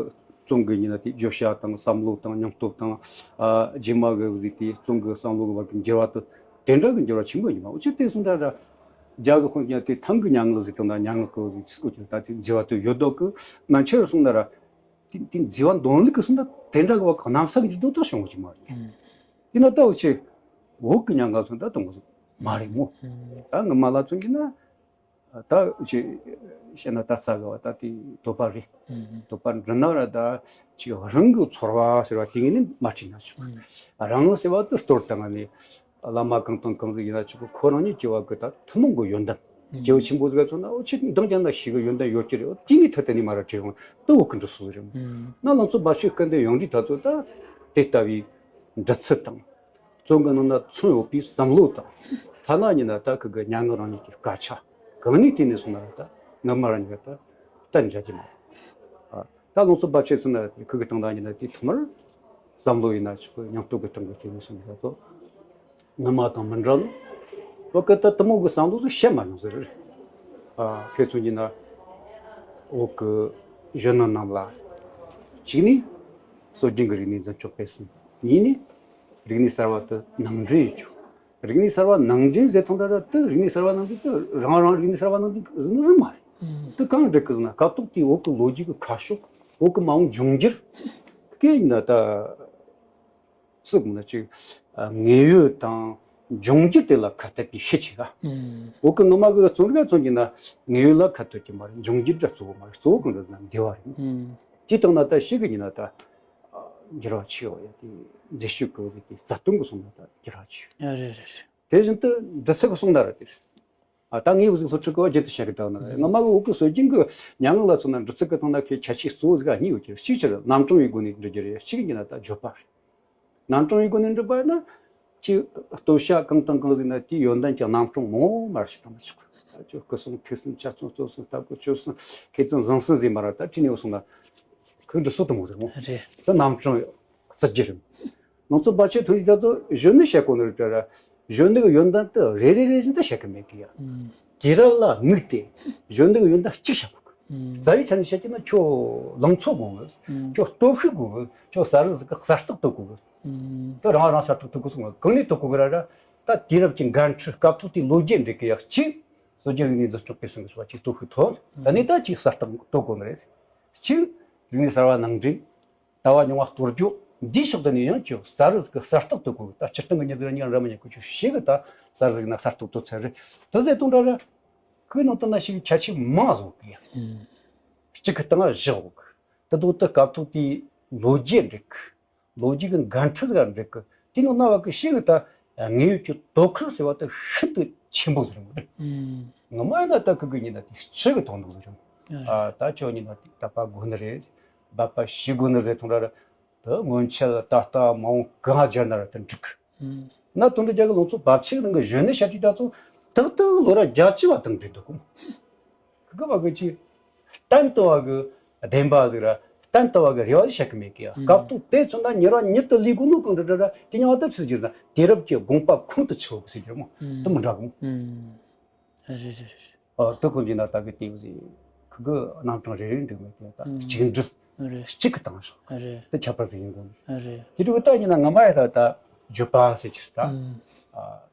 རྩོམ་གི་ཡིན་ན་དེ་བརྗོད་བྱ་དང་བསམ་བློ་དང་སྙིང་སྟོབས་དང་། ཨ། རྗེས་མ་གི་བཟོས་ཏེ་རྩོམ་གི་བསམ་བློ་གི་བར་གྱི་འགྱུར་བ་དེ་དེ་འདྲ་གི་འགྱུར་བ་ཆེན་པོ་ཡིན་པ། འུ་ཆོ་དེ་སོང་འདྲ་འདྲ་རྒྱ་གི་ཁོང་གི་དེ་ཐང་གི་མྱ་ངན་ཟེར་དང་ན་མྱ་ངན་གི་བཟོས་ཏེ་སྐོར་གྱི་ད་དེ་མཛེས་པ་དེ་ཡོད་མདོག་གི། ང་ཆོས་སོང་ན་ར་དེ་དེ་མཛེས་པ་འདོན་ལུགས་གི་སོང་ན་དེ་འདྲ་གི་བ་གི་གནམ་ས་གི་འགྱུར་ལྡོག་ད་བྱུང་གི་མ་རེད། དེ་ན་ད་འུ་ཆོ་འོག་གི་མྱ་ངན་སོང་ད་གཏོང་གི་མ་རེད་མོ། ད་ངི་མ་ལ་མཚོན་གྱི་ན། ད་ཅི་བཤད་ན་ད་རྩ་གི་བ་ད་དེ་དོགས་པ་རེད། དོགས་པ་འདྲི་ན་ར་ད་ཅིག་རང་གི་ཚོར་བ་ཟེར་བ་དེ་ངས་ནི་མ་བྲིས་ན་ཆོག་རང་ཟེར་བ་དེ་སྟོར་དང་ནི་བླ་མ་གང་དང་གང་ཟིག་ཡིན་ན་ཆོག་གི། ཁོ་རང་ཉིད་སྐྱེ་བ་གི་ད་ཐུན་མོང་གི་ཡོན་ཏན་སྐྱེ་བ་ཆེན་པོ་ཟིག་ག་མཚོན་ན་འུ་ཆོ་འདང་རྒྱག་ན་ཤེས་གི་ཡོན་ཏན་ཡོད་ཀྱི་རེད། དེ་ངས་ཐད་དེ་ནས་མ་ར་བྲིས་ཡོང་ད་འོག་གི་འདྲི་སོ་རེད། ན་ལང་ཚོ་འབའ་ཞིག་སྐད་འདི་ཡོང་དུས་ད་ཚོ་ད་དེ་ལྟ་བུའི་འདྲི་ཚུལ་དང་། རྩོམ་གྱི་ནང་ན་མཚོན་ཡོད་པའི་བསམ་བློ་དང་། ཐ་ན་ཉིན་ན་ད་ཁུ་གི་མྱ་ངན་རང་ཉིད་ཀྱི་སྐད་ཆ་གང་ནས་བལྟས་ནས་སོང་ན་ད་ངི་མ་རང་ཉིད་ད་གཏན་འཇགས་ཀྱི་མ་རེད། ད་ལང་ཚོ་འབབ་ཆེན་ཚོ་ན་ཁུ་གི་སྟེང་ད་ཉིན་ན་དེ་ཐོག་མར་བསམ་བློ་ཡིན་ན་ཆོག་གི། སྙིང་སྟོབས་ཀྱི་སྟེང་གི་དེ་ནས་སོང་ན་ད་ངི་མ་དང་མི་འདྲ་ལོ། བ་ཀི་ད་དུ་མོ་གི་བསམ་བློ་ཚོ་བཤད་མ་མྱོང་ཟེར་རེད། ཨ་ཁྱེད་ཚོ་ཉིན་ན་འོག་གི་གཞོན་ནུ་རྣམས་ལ་གཅིག་ནི་སྲོལ་རྒྱུན་གྱི་རིག་གནས་འཛིན་སྐྱོང་སྤེལ་གསུམ། གཉིས་ནི། རིག་གནས་གསར་བ་དེ་ནང་འདྲེན་བྱོས། རིག་གནས་གསར་བ་ནང་འདྲེན་ཟེར་ཐོང་འདྲ་འདྲ་དེ་རིག་གནས་གསར་བ་ནང་འདྲེན་དེ་རང་རང་རིག་གནས་གསར་བ་ནང་འདྲེན་ཟེར་ནི་ཟིག་མ་རེད། དེ་གང་འགྲིག་གི་ཟེར་ན་སྐབས་ཐོག་དེའི་འོག་གི་ལོ་རྒྱུས་ཀྱི་ཁ་ཕྱོགས། འོག་གི་མ་འོངས་འབྱུང་འགྱུར་གི་ཡིན་ན་ད་ཚིག་ན་ཅིག་དངོས་ཡོད་དང་འབྱུང་འགྱུར་དེ་ལ་ཁ་གཏད་པའི་ཤེད་ཆེ་ག་འོག་གི་ངོ་མ་གི་རྩོམ་རིག་རྩོམ་གྱི་ན་དངོས་ཡོད་ལ་ཁ་གཏད་ཀྱི་མ་རེད། འབྱུང་འགྱུར་འདྲ་གཙོ་བོ་མ་རེད། གཙོ་བོ་གང་འདྲ་ན་བདེ་བ་རེད། དེ་དང་ན་ད་ཤེད་གི་ཡིན་ན་ད། འགྱུར་བ་ཆེ་བ་ཡ་དེ་མཛེས་དཔྱོད་ཀྱི་དེ་རྩ་དོན་གྱི་སོང་ན་ད་འགྱུར་བ་ཆེ། ཨ་རེད་རེད་རེད། དེ་བཞིན་དུ་འབྲི་ཚིག་གི་སོང་ན་ར་དེ་རེད། ཨ་ད་ངའི་འུ་ཚོ་སློབ་ཕྲུག་གི་བརྒྱུད་དུ་བཤད་གི་ད་ན་རེད། ང་མ་གི་འོག་གི་སྲོལ་རྒྱུན་གྱི་མྱ་ངན་ལ་མཚོན་ན་འབྲི་ཚིག་གི་སྟེང་ན་ཁྱད་ཆོས་གཙོ་བོ་ཟིག་གཉིས་ཡོད་ཀྱི་རེད། གཅིག་ཆར་རྣམ་གྲངས་ཡི་སྒོ་ནས་འབྲི་རྒྱུ་རེད། གཅིག་ཡིན་ན་ད་བརྗོད་པ་རེད། རྣམ་གྲངས་ཡི་སྒོ་ནས་འབྲི་བ་ཡིན་ན་ཁྱི་སྟོད་ཤ་གང་དང་གང་ཟིག་ན་དེའི་ཡོན་ཏན་གྱི་རྣམ་གྲངས་མང་མར་ཞིག་བཏང་ན་ཆོག་ད་ཁྱོད་སྐུ་གསུང་ཐུགས་གསུང་ལྕགས་གསུང་རྩོད་གསུང་ལྟ་སྐོར་ཆོས་གསུང་མཁས་བཙུན་བཟང་གསུང་ཟེར་མ་ར་ད་ཁྲིད་ནས་འོ་སོང་ན་ཁོས་འབྲི་སྲོལ་དུ་མོ་ཟེར་མོ། རེད། ད་རྣམ་གྲངས་རྩི་རྒྱུ་རེད། ང་ཚོ་འབའ་ཆེ་ཐོན་རིགས་ད་ཚོ་གཞོན་ནུ་བཤད་གོ་ནི་རེད་དྲ་ར། གཞོན་ནུ་གི་ཡོན་ཏན་དེ་རེ་རེ་རེ་བཞིན་དུ་བཤད་གི་མེད་གི་ཡ། དུས་རབས་ལ་དམིགས་ཏེ་གཞོན་ནུ་གི་ཡོན་ཏན་གཅིག་བཤད་གོ་གི། རྩ་བའི་ཆ་ནས་བཤད་ཀྱི་ན་ཁྱོད་ལང་ཚོ་དགོས་གི། ཁྱོད་སྟོབས་ཤུགས་དགོས་གི། ཁྱོད་གསར་རུ་ཟིག་གི་གསར་གཏོད་གཏོད་དགོས་གི། དེ་རང་རང་གསར་གཏོད་གཏོད་དགོས་སོང་གི། གང་ནས་གཏོད་དགོས་གི་ར་ར། ད་དུས་རབས་ཀྱི་འགན་འཁྲི་སྐབས་ཐོག་དེའི་ལོ་རྒྱུས་འགྲིག་གི་ཡ་གཅིག་སྲོལ་རྒྱུན་རིག་གནས་འཛིན་སྐྱོང་སྤེལ་གསུམ་གི་སོ་བ་གཅིག་སྟོབས་ཤུགས་ཐོན། ད་ནས་ད་གཅིག་གསར་གཏོད་གཏོད་དགོས་ནི་རེད། གཅིག་རིག་གནས་གསར་བ་ནང་འདྲེན། ལྟ་བ་རྙིང་བ་གཏོར་རྒྱུ། འདིའི་ཕྱོགས་དེ་ནས་ཡང་ཁྱོད་གསར་རུ་ཟིག་གི་གསར་གཏོད་གཏོད་དགོས། ད་སྤྱིར་བཏང་གི་མྱི་ཟིག་ར་མྱི་ར་འདྲ་མ་ཉན་གི། ཁྱོད་ཤེས་གི་ད་གསར་ཟིག་ན་གསར་གཏོད་གཏོད་ཚར་རེད། དེ་ཟེར་དང་འདྲ་ར། ཁོའི་ནང་དུ་ན་ཞིག་ཁྱད་ཆོས་མང་བཟོ་གི་ཡ། གཅིག་གི་སྟེང་ལ་བཞི་འོག་གི། དེ་དོ་དེ་སྐབས་ཐོག་དེའི་ལོ་རྒྱུས་འགྲིག་གི། ལོ་རྒྱུས་ཀྱི་འགན་འཁྲི་ཟིག་འགྲིག་གི། དེ་ནང་ན་བ་གི་ཤེས་གི་ད་དངོས་ཡོད་ཀྱི་དོ་ཁུར་ཟེར་བ་དེ་ཤིན་ཏུ་ཆེན་པོ་ཟིག་རེད། ངོ་མ་ཡིན་ན་ད་ཁུ་གི་ཉིན་ན་དེ་སྤྱི་གི་དོན་དག་ཟིག་རེད། ཨ་ད་ཁྱོད་ཉིན་ན་དེ་ད་པ་དགོས་ནི་རེད། འབད་པ་བྱེད་དགོས་ནི་རེད་ཐོང་ར་ར། དེ་སྔོན་ཆད་ད་ལྟ་མ་འོངས་གང་སྦྱར་ན་ར་དེ་འགྲིག་གི། ན་དོན་དུ་རྒྱ་གི་ལང་ཚོ་འབབ་ཆགས་ནང་གི་གཞོན་ནུ་ཤ་ཅིག་ད་ཚོ་ཏག་ཏག་ལོ་ར་བརྒྱད་ཅུ་བ་དང་འབྲེལ་འདུག་གོ། ཁི་གི་བ་གི་ཅི། གཏན་དུ་བ་གི་བདེན་པ་ཟིག་ར་གཏན་དུ་བ་གི་རེ་བ་ཟིག་བཤད་གི་མེད་གི་ཡ། སྐབས་ཐོག་དེ་ཚོ་ན་ཉེ་ར་ཉིད་དུ་ལུས་དགོས་ནོ་གང་འདྲ་འདྲ་ར་དེ་ཉང་བ་ད་ཚིག་རྒྱུ་ན་དུས་རབས་ཀྱི་དགོངས་པ་ཁོང་དུ་ཆུད་གི་ཟེར་རྒྱུ་ར་མོ། དེ་མི་འདྲ་གི་མོ། རེད་རེད་རེད། ཨ་དེ་ཁོང་གི་ན་ད་གི་དེ་ཟིག་ཁི་གི་རྣམ་གྲངས་རེ་རེ་འགྲིག་མེད་གི་ད་གཅིག་འགྲིག་རེད། གཅིག་གི་བཏང་ཤོག་རེད། དེ་ཁྱད་པར་ཟིག་ཡིན་དགོས། རེད། དེ་དུས་ད་ཡིན་ན་ང་མ་ཡ་ད་ད་བརྗོད་པ་ཟེར་གྱི་ད། ཨ་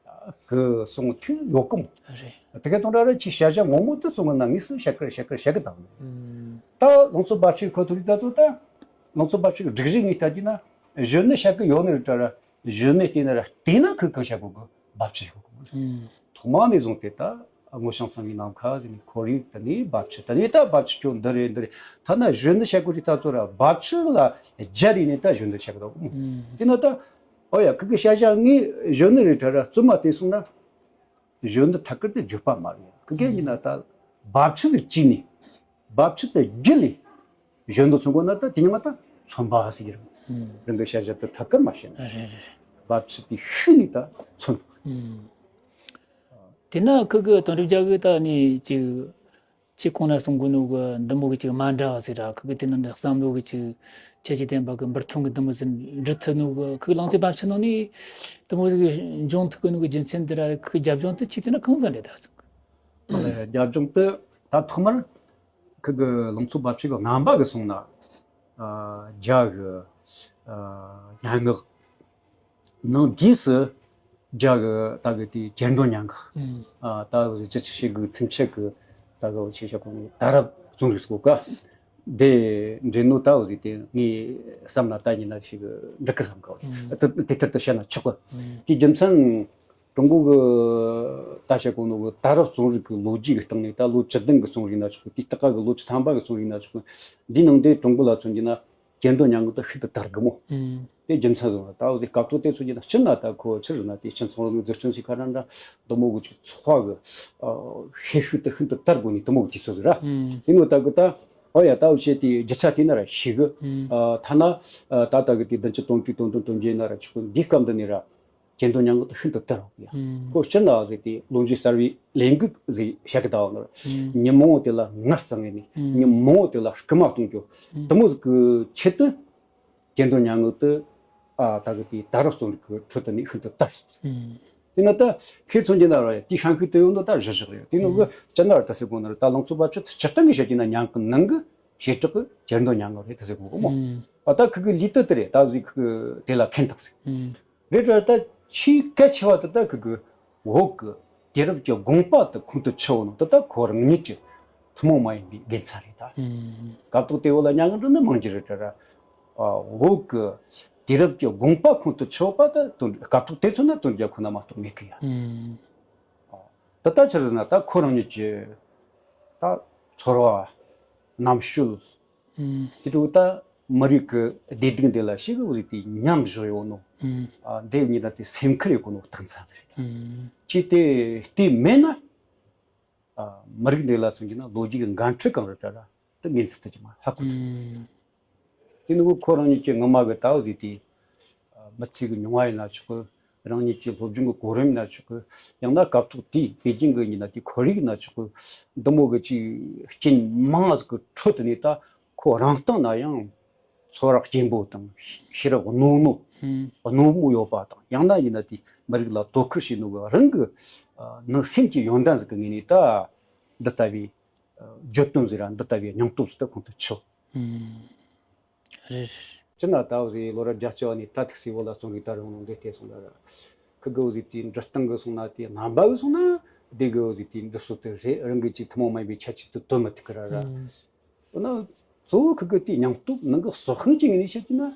ད་གི་སོང་དུས་ཡོད་གི་མོ། རེད། དེ་ག་དང་འདྲ་རེད། ཁྱི་བཤད་བྱ་ངོ་མོ་དེ་སོང་གི་ན་ངས་སུ་བཤད་གི་བཤད་གི་བཤད་གི་དང་། ད་ལང་ཚོ་འབབ་ཆགས་ཁོ་ཐུག་ད་ཚོ་ད་ལང་ཚོ་འབབ་ཆགས་སྒྲིག་གཞི་ངས་ལྟ་རྒྱུ་ན་གཞོན་ནུ་བཤད་གི་ཡོད་ནི་རེད་དྲ་ར། གཞོན་ནུ་བལྟས་ན་ར་བལྟས་ན་ཁོས་གང་བཤད་གོ་གི་འབབ་ཆགས་ཡོད་གི་མོ། ཐོག་མ་ནས་བཟུང་སྟེ་ད་སྔོ་ལྗང་ཚང་བའི་ནམ་མཁའ་ཟེར་ནས་ཁོར་ཡུག་དེ་ནས་འབབ་ཆགས་དེ་ནས་ད་འབབ་ཆགས་ཁྱོད་འདི་རེད་འདི་རེད། ཐ་ན་གཞོན་ནུ་བཤད་གོ་རི་ད་ཚོ་ར་འབབ་ཆགས་ལ་རྒྱ་དེ་ནས་ད་གཞོན་ནུ་བཤད་གི་ད་གོ་མོ། དེ་ན་ད་ཨོ་ཡ་ཁི་གི་བཤད་བྱ་ངས་གཞོན་ནུ་རེད་དྲ་ར་བཙུན་མ་དེ་སོང་ན་གཞོན་ནུ་ཐད་ཀར་དུ་བརྗོད་པ་མ་རེད། ཁི་གེ་ཡིན་ན་ད་འབབ་ཆགས་ཟིག་བྱས་ནས། འབབ་ཆགས་དེ་རྒྱུད་ལས་གཞོན་དུ་མཚོན་དགོས་ན་ད་དེ་ཉིད་མ་ད་མཚོན་པ་ཟེར་གྱི་རེད། རང་གི་བཤད་བྱ་དེ་ཐད་ཀར་མ་བཤད་ན། རེད་རེད་རེད། འབབ་ཆགས་དེ་ཤུལ་ནས་ད་མཚོན། དེ་ན་ཁི་གི་དོན་གྲུབ་རྒྱལ་གི་ད་ནི་ཅིག་ད་ ཁྱེད་གོང་ན་གསུང་གོ་ནོ་གི་འདི་མོ་གི་ཅིག་མ་འདྲ་བ་ཟིག་ར། ཁུ་གི་དེ་ནང་ནས་བསམ་བློ་གི་ཅིག་ཁྱད་ཆོས་ལྡན་པ་གི་འབུར་ཐོན་གི་འདི་མོ་ཟིག་འབྲི་ཐུབ་ནོ་གི། ཁུ་གི་ལང་ཚོའི་བབ་ཆགས་ནང་ནས་དེ་མོ་ཟིག་འབྱུང་ཐུབ་གི་ནོ་གི་རྒྱུ་མཚན་འདི་ར། ཁུ་གི་རྒྱབ་ལྗོངས་དེ་ཆི་དེ་ན་གང་ཙམ་རེད་ད་ཟིག། ཨ་ལས། རྒྱབ་ལྗོངས་དེ་ད་ཐོག་མར་ཁུ་གི་ལང་ཚོའི་བབ་ཆགས་གི་རྣམ་པ་གི་སོང་ན། ཨ། རྒྱ་གི་ཨ་སྙན་ངག་ནང་རྗེས་སུ་རྒྱ་གི་ད་གི་དེ་གྱེར་འདོན་སྙན་ངག་ཨ། ད་གི་ཅི་ཆི་ཞིག་གི་ཚིམ་ཆད་གི་ད་གི་ཆི་ཞིག་གོ་ནི་ད་རབ་རྩོམ་རིག་སོགས་ག་དེ་འདྲེ་ནོ་ད་འོ་ཟིག་དེ་ངས་བསམ་ན་ད་ཡིན་ན་ཞིག་འགྲིག་གི་བསམ་གི། དེ་དེ་ལྟར་དུ་བཤད་ན་ཆོག་གི། དེ་རྒྱུ་མཚན་ཀྲུང་གོ་གི་ད་བཤད་གོ་ནོ་གི་ད་རབ་རྩོམ་རིག་གི་ལོ་རྒྱུས་ཀྱི་སྟེང་ནས། ད་ལོ་བཅུ་བདུན་གི་རྩོམ་རིག་ན་ཆོག་གི། དེ་སྟག་ག་གི་ལོ་བཅུ་ཐམ་པ་གི་རྩོམ་རིག་ན་ཆོག་གི། འདི་ནང་དེ་ཀྲུང་གོ་ལ་མཚོན་རྒྱུ་ན། གྱེར་འདོན་སྙན་ངག་དེ་ཤིན་ཏུ་དར་གི་མོ། ཨུམ། དེ་རྒྱུ་མཚན་བཟུང་ན་ད་འོ་དེ་སྐབས་ཐོག་དེ་ཚོ་ཡིན་ན་སྤྱིར་ན་ད་ཁོ་ཕྱིར་ན་དེ་སྤྱི་ཚོགས་རིང་ལུགས་འཛུགས་སྐྲུན་ཟེར་ག་ར་འདྲ་འདི་མོ་གི་ཅིག་ཚོགས་པ་གི་ཨ་ཤེད་ཤུགས་དེ་ཤིན་ཏུ་དར་དགོས་ནི་དེ་མོ་གི་དུས་ཚོད་ཟིག་ར། ཨུམ། དེ་ནོ་ད་གི་ད་ཨོ་ཡ་ད་འོ་བྱས་དེ་རྒྱུ་ཆ་དེ་ན་ར་ཤེས་གི། ཨུམ། ཨ་ཐ་ན་ཨ་ད་ད་གི་དེ་བདུན་ཅུ་དོན་དྲུག་དོན་བདུན་དོན་བརྒྱད་ན་ར་ཆོག་གི། འདི་སྐབས་འདི་ནས་ར་གྱེར་འདོན་སྙན་ངག་དེ་ཤིན་ཏུ་དར་བ་ཡ། ཨུམ། ཁོ་སྤྱིར་ན་ཟིག་དེ་ལོ་རྒྱུས་གསར་བའི་ལས་འགུལ་ཟིག་བཤད་གི་ད་བ་ནོ་ར། ཨུམ། ཉིན་མང་བོ་དེ་ལ་ངར་གཙང་ངེ་ནི། ཨུམ། ཉིན་མང་བོ་དེ་ལ་སྐུལ་མ་གཏོང་རྒྱུ། ཨུམ། དེ་མོ་ཟིག་གི་ཆེད་དུ། གྱེར་འདོན་སྙན་ངག་དེ་ཨ་ད་གི་དེ་ད་རབ་རྩོམ་རིག་གི་ཁྲོད་དུ་ནས་ཤིན་ཏུ་དར་སོང་ཟིག། ཨུམ། དེ་ནི་ད་ཁྱེད་མཚོན་རྒྱུ་ན་ར་དེའི་ཤན་ཤུགས་དེ་ཡོད་ནོ་ད་གཞི་བཞག་ཡོད། དེ་ནི་ཨུམ། གི་སྤྱིར་ན་ར་ད་ཟེར་གོ་ནི་ར། ད་ལང་ཚོའི་བབ་ཆགས་སྤྱིར་བཏང་གི་བཤད་རྒྱུ་ན་སྙན་ངག་ནང་གི་བྱེ་བྲག་གི་གྱེར་འདོན་སྙན་ངག་རེད་ད་ཟེར་གོ་གི་མོ། ཨུམ། ཨ་ད་ཁུ་གི་ལུས་དེ་དེ་རེད། ད་ཟིག་ཁུ་གི་དེ་ལ་མཁན་ཐག་ཟིག། ཨུམ། རེད་ར། ད་ཆེས་གལ་ཆེ་བ་དེ་ད་ཁུ་གི་བོད་ཀྱི་དུས་རབས་ཀྱི་དགོངས་པ་དེ་ཁོང་དུ་ཆུད་ཡོད་ནོ་དེ་ད་ཁོ་རང་ཉིད་ཀྱི་ཐུན་མོང་མ་ཡིན་པའི་དགེ་མཚན་རེད་ད། ཨུམ། སྐབས་ཐོག་དེ་བོད་ལ་མྱ་ངན་འདྲ་ནི་མང་རྒྱུ་རེད་དྲ་ར། ཨ་བོད་ཀྱི་དུས་རབས་ཀྱི་དགོངས་པ་ཁོང་དུ་ཆུད་པ་ད་དོན་སྐབས་ཐོག་དེ་ཚོ་ན་དོན་རྒྱ་ཁོ་ན་མ་གཏོགས་མེད་གི་ཡ། ཨུམ། ཨ་ད་ལྟ་ཆི་རེད་ཟེར་ན་ད་ཁོ་རང་ཉིད་ཀྱི་ད་ཚོར་བ། རྣམ་དཔྱོད། ཨུམ། དེ་འདྲ་བོ་ད་མི་རིགས་ཀྱི་བདེ་སྡུག་འདི་ལ་ཞིག་གི་འོ་ཟིག་དེ་མཉམ་བཞག་ཡོད་ནོ། ཨུམ། ཨ་འདི་ཉིད་ད་དེ་སེམས་ཁུར་ཡོད་གོ་ནོ་རྟགས་མཚན་ཟིག་རེད། ཨུམ། ཅི་སྟེ་དེ་མེད་ན། ཨ་མི་རིགས་འདི་ལ་མཚོན་རྒྱུ་ན་ལོ་རྒྱུས་ཀྱི་འགན་འཁྲི་གང་རེད་དྲ་ར་དེ་ངོས་འཛིན་ཐུབ་ཀྱི་མ་རེད། ཧ་གོ་ཐུབ། ཨུམ། དེ་ནི་བོ་ཁོ་རང་ཉིད་ཀྱི་ངོ་མ་གི་ད་འོ་ཟིག་དེ། ཨ་མི་ཚེ་གི་མྱོང་བ་ཡིན་ན་ཆོག་གི། རང་ཉིད་ཀྱི་སློབ་སྦྱོང་གི་གོ་རིམ་ཡིན་ན་ཆོག་གི། ཡང་ན་སྐབས་ཐོག་དེའི་པེ་ཅིང་གི་ཡིན་ན་དེའི་ཁོར་ཡུག་ཡིན་ན་ཆོག་གི། འདི་མོ་གི་ཅིག་རྐྱེན་མང་ཟིག་གི་ཁྲོད་དུ་ནས་ད་ཁོ་རང་སྟེང་ན་ཡང་ཚོར་བ་སྐྱེན་པོ་དང་ཤེས་རབ་རྣོ་རྣོ། ཨུམ། རྣོ་མོ་ཡོད་པ་དང་། ཡང་ན་ཡིན་ན་དེ་མི་རིགས་ལ་དོ་ཁུར་བྱེད་ནོ་གི་རང་གི་ཨ་ནང་སེམས་ཀྱི་ཡོན་ཏན་ཟིག་གི་ངོས་ནས་ད་འདི་ལྟ་བུའི་ཨ་བརྗོད་དོན་ཟིག་ར་འདི་ལྟ་བུའི་སྙིང་སྟོབས་ཟིག་ད་ཁོང་དུ་ཆུད། ཨུམ། རེད། སྤྱིར་ན་ད་འོ་ཟིག་ལོ་རབས་བརྒྱད་ཅུ་བ་ནས་ད་ཐུག་སའི་བོད་ལ་རྩོམ་རིག་ད་རང་ལུང་འདི་བལྟས་སོང་ད་ར། ཁུ་གི་འོ་ཟིག་དེའི་འབྲི་སྟངས་གི་སོང་ན། དེའི་རྣམ་པ་གི་སོང་ན། དེ་གི་འོ་ཟིག་དེའི་འབྲི་སྲོལ་དེ་རེད། རང་གི་ཅིག་ཐུན་མོང་མ་ཡིན་པའི་ཁྱད་ཆོས་དེ་སྟོན་མི་ཐུབ་གི་ར་ར། ཨུམ། འོ་ན་གཙོ་བོ་ཁུ་གི་དེའི་སྙིང་སྟོབས་ནང་གི་སྲོག་ཤིང་གི་ངོས་ནས་བཤད་རྒྱུ་ན།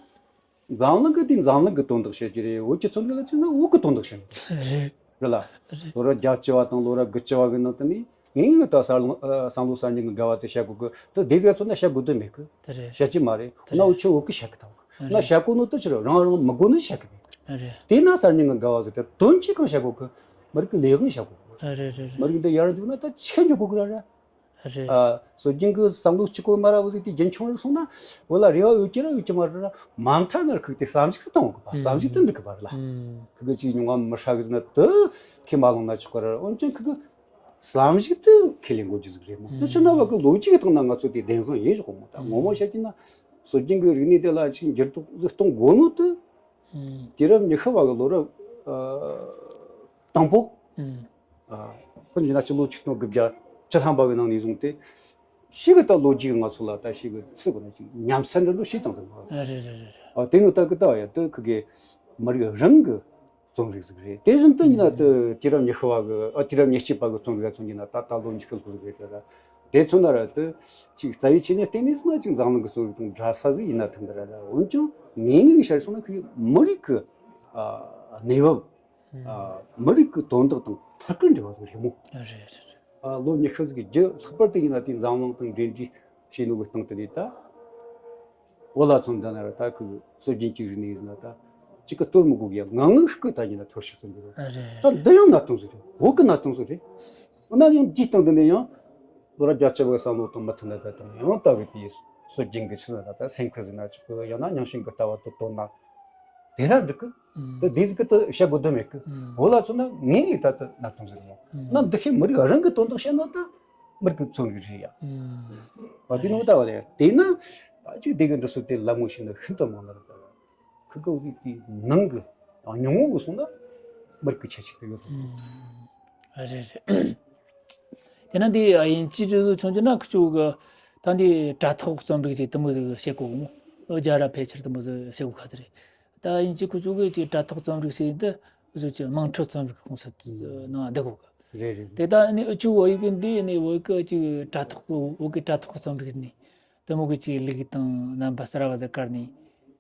འཛམ་གླིང་གི་དེ་འཛམ་གླིང་གི་དོན་དག་བཤད་རྒྱུ་རེད། བོད་ཀྱི་ཚོ་འདི་ལ་བྱས་ན་བོད་ཀྱི་དོན་དག་བཤད་རྒྱུ་རེད། རེད་ལ། རེད། ལོ་རབས་བརྒྱད་ཅུ་བ་དང་ལོ་རབས་དགུ་བཅུ་བ་གི་ནང་དུ་ནི་ངེས་ངེས་ད་བསམ་བློ་བསམ་བློ་གསར་རྙིང་གི་འགལ་བ་དེ་བཤད་དགོས་གི། དེ་དེ་ཟིག་ཚོ་ན་བཤད་དགོས་དོན་མེད་གི། དེ་རེད། བཤད་རྒྱུ་མ་རེད། དེ་ན་རེད། འུ་ཆོ་བོད་གི་བཤད་གི་ཐང་གི། ན་རེད། བཤད་དགོས་ནོ་དེ་ཕྱིར་རང་རང་མི་དགོས་ནི་བཤད་གི་མེད་གི། རེད། དེ་ན་གསར་རྙིང་གི་འགལ་བ་ཟིག་དེ་དོན་གྱིས་གང་བཤད་དགོས་གི། མི་རིགས་གི་ལས་དབང་བཤད་དགོས་གི། རེད་རེད་རེད། མི་རིགས་འདི་ཡར་འཇུག་ན་ད་ཆེ་འཇུག་དགོས་གི་ར་ར། རེད། ཨ། སྲོལ་རྒྱུན་གྱི་བསམ་བློ་གཅིག་པོ་མ་ར་བོ་ཟིག་དེ་རྒྱུན་འཁྱོངས་རེ་སོང་ན། བོད་ལ་རེ་བ་ཡོད་ཀྱི་ར་ཡོད་ཀྱི་མ་རེད་ར། མ་མཐའ་ན་ཁུག་དེ་བསམ་གཞིག་ཏུ་གཏོང་དགོས་པ། ཨུམ། བསམ་གཞིག་ཏུ་འགྲིག་གི་པ་རེད་ལ། ཨུམ། ཁུག་གི་ཅིག་མྱོང་བ་མི་ཧྲ་གི་ཟིག་ན་དུ་ཁས་མ་བླངས་ན་ཆོག་གི་ར། འོན་ཀྱང་ཁུག་གི་བསམ་གཞིག་ཏུ་ཁས་ལེན་དགོས་རྒྱུ་ཟིག་རེད་མོ། དེ་ཕྱིར་ན་བ་གི་ལོ་རྒྱུས་ཀྱི་སྟེང་ན་ང་ཚོ་དེ་བདེན་དཔང་ཡིན་ཞོག་མོ། ད་ངོ་མ་བཤད་ཀྱི་ན་སྲོལ་རྒྱུན་གྱི་རིག་གནས་དེ་ལ་ཅིག་འགྱུར་ལྡོག་ཟིག་གཏོང་དགོས་ནོ་དུ། ཨུམ། དུས་རབས་ཉི་ཤུ་བ་གི་ལོ་རབས་ཨ་དང་པོ། ཨུམ། ཨ། དཔེར་ན་སྤྱི་ལོ་ཆིག་སྟོང་དགུ་བརྒྱ་བཅུ་ཐམ་པ་གི་ནང་ནས་བཟུང་སྟེ། ཞིག་གི་ད་ལོ་རྒྱུས་ང་ཚོ་ལ་ད་ཞིག་གི་ཚིག་གི་ན་ཅིག་ཉམས་སད་འདྲ་ལོ་ཞིག་བཏང་ཟིན་པ། ཨ་རེད་རེད་རེད། ཨ་དེ་ནི་ད་གི་ད་ཡ་ད་ཁུ་གི་མི་རིགས་རང་གི་རྩོམ་རིག་ཟིག་རེད། དེ་བཞིན་དུ་ཡིན་ན་ད་དུས་རབས་ཉི་ཤུ་བ་གི་ཨ་དུས་རབས་ཉེར་གཅིག་པ་གི་རྩོམ་རིག་ཚོ་ཡིན་ན་ད་ད་ལོ་ཉི་ཤུ་ལྷག་ཟིག་རེད་ད། དེ་ཚོ་ན་ར་ད་ཅིག་རྩ་བའི་ཆ་ནས་བལྟས་ནས་སོང་ན་ཅིག་འཛམ་གླིང་གི་རྩོམ་རིག་དང་འདྲ་ས་ཟིག་ཡིན་ན་ཐང་གི་ར་ར། འོན་ཀྱང་ངེས་ངེས་ཀྱི་ཆ་ནས་སོང་ན་ཁུ་གི་མི་རིགས་ཀྱི་ཨ་གནས་བབ། ཨ་མི་རིགས་ཀྱི་དོན་དག་དང་ཐད་ཀར་འབྲེལ་བ་ཟིག་རེད་མོ། རེད་རེད་རེད། ཨ་ལོ་ཉི་ཤུ་ཟིག་གི་རྒྱུ་ལྷག་པར་དུ་ཡིན་ན་དེ་འཛམ་གླིང་དང་འབྲེལ་འདྲིས་བྱས་ནོ་གི་སྟེང་དུ་ནས་ད། བོད་ལ་མཚོན་ད་ན་ར་ད་ཁུ་སྲོལ་རྒྱུན་གཅིག་རིག་གནས་ཡིན་ན་ད་གཅིག་གི་གཏོར་མི་དགོས་གི་ཡ། ངང་ངུ་ཤིག་གི་ད་ཡིན་ན་ཐོར་ཞིག་ཚོ་འདུག་རེད། ད་འདི་ཡང་གནད་དོན་ཟིག་རེད། བོད་ཀྱི་གནད་དོན་ཟིག་རེད། འོ་ན་ཡང་འདིའི་སྟེང་དུ་ནས་ཡང་ལོ་རབས་བརྒྱད་ཅུ་བའི་བསམ་བློ་དང་མི་མཐུན་ན་ད་དང་ཡང་ད་བའི་དེའི་སྲོལ་རྒྱུན་གྱི་ཆི་ཟིག་ན་ད་སེམས་ཁུར་ཟིག་ན་ཆོག་གི། ཡང་ན་རྙིང་ཞེན་གྱི་ལྟ་བ་དེ་དོར་ན། དེ་ར་འགྲིག་གི། ཨུམ། དེ་དེ་ཟིག་གི་ད་བཤད་དགོས་དོན་མེད་གི། ཨུམ། བོད་ལ་མཚོན་ན་ངེས་ངེས་ད་ད་གནད་དོན་ཟིག་རེད་མོ། ཨུམ། ན་འདི་ཤེས་མི་རིགས་རང་གི་དོན་དག་བཤད་ན་ད། མི་རིགས་ཀྱི་རྩོམ་རིག་རེད་ཡ། ཨ་དེ་ནོ་ད་བ་རེད། དེས་ན་ད་ཅིག་དེ་གི་འབྲི་སྲོལ་དེ་ལ་ངོ་ཤེས་ན་ཤིན་ཏུ་མང་ལ་རེད། ཁི་ཀ་འོ་དེ་ནང་གི་ཉུང་ངུ་གི་སོང་ན་མི་རིགས་ཀྱི་ཁྱད་ཆོས་དེ་ཡོད་དོ། ཨ་རེད་རེད། དེ་ན་འདི་དབྱིན་ཇི་རེད་ཆུང་ཆུང་ན་ཁི་ཆོ་གི་ད་འདི་དྲ་ཐོག་རྩོམ་རིག་ཅིག་དུ་མོ་ཟིག་བཤད་གོ་གི་མོ། ཨོ་རྒྱ་ར་ཕལ་ཆེར་དུ་མོ་ཟིག་བཤད་གོ་ཁ་ཟིག་རེད། ད་དབྱིན་ཇི་ཁུ་ཆུ་གི་ཅིག་དྲ་ཐོག་རྩོམ་རིག་ཟེར་འདི་བཟོ་ཅིག་དམངས་ཁྲོད་རྩོམ་རིག་ཁོངས་སུ་ནང་བསྡུ་གོ་གི། རེད་རེད། དེ་ད་ནི་ཨུ་ཆུ་བོད་ཡིག་གི་འདི་ནི་བོད་གི་ཅིག་དྲ་ཐོག་བོད་གི་དྲ་ཐོག་རྩོམ་རིག་ནི་དུ་མོ་གི་ཅིག་ལུགས་དང་རྣམ་པ་གསར་བ་ཟིག་བཀར་ནི།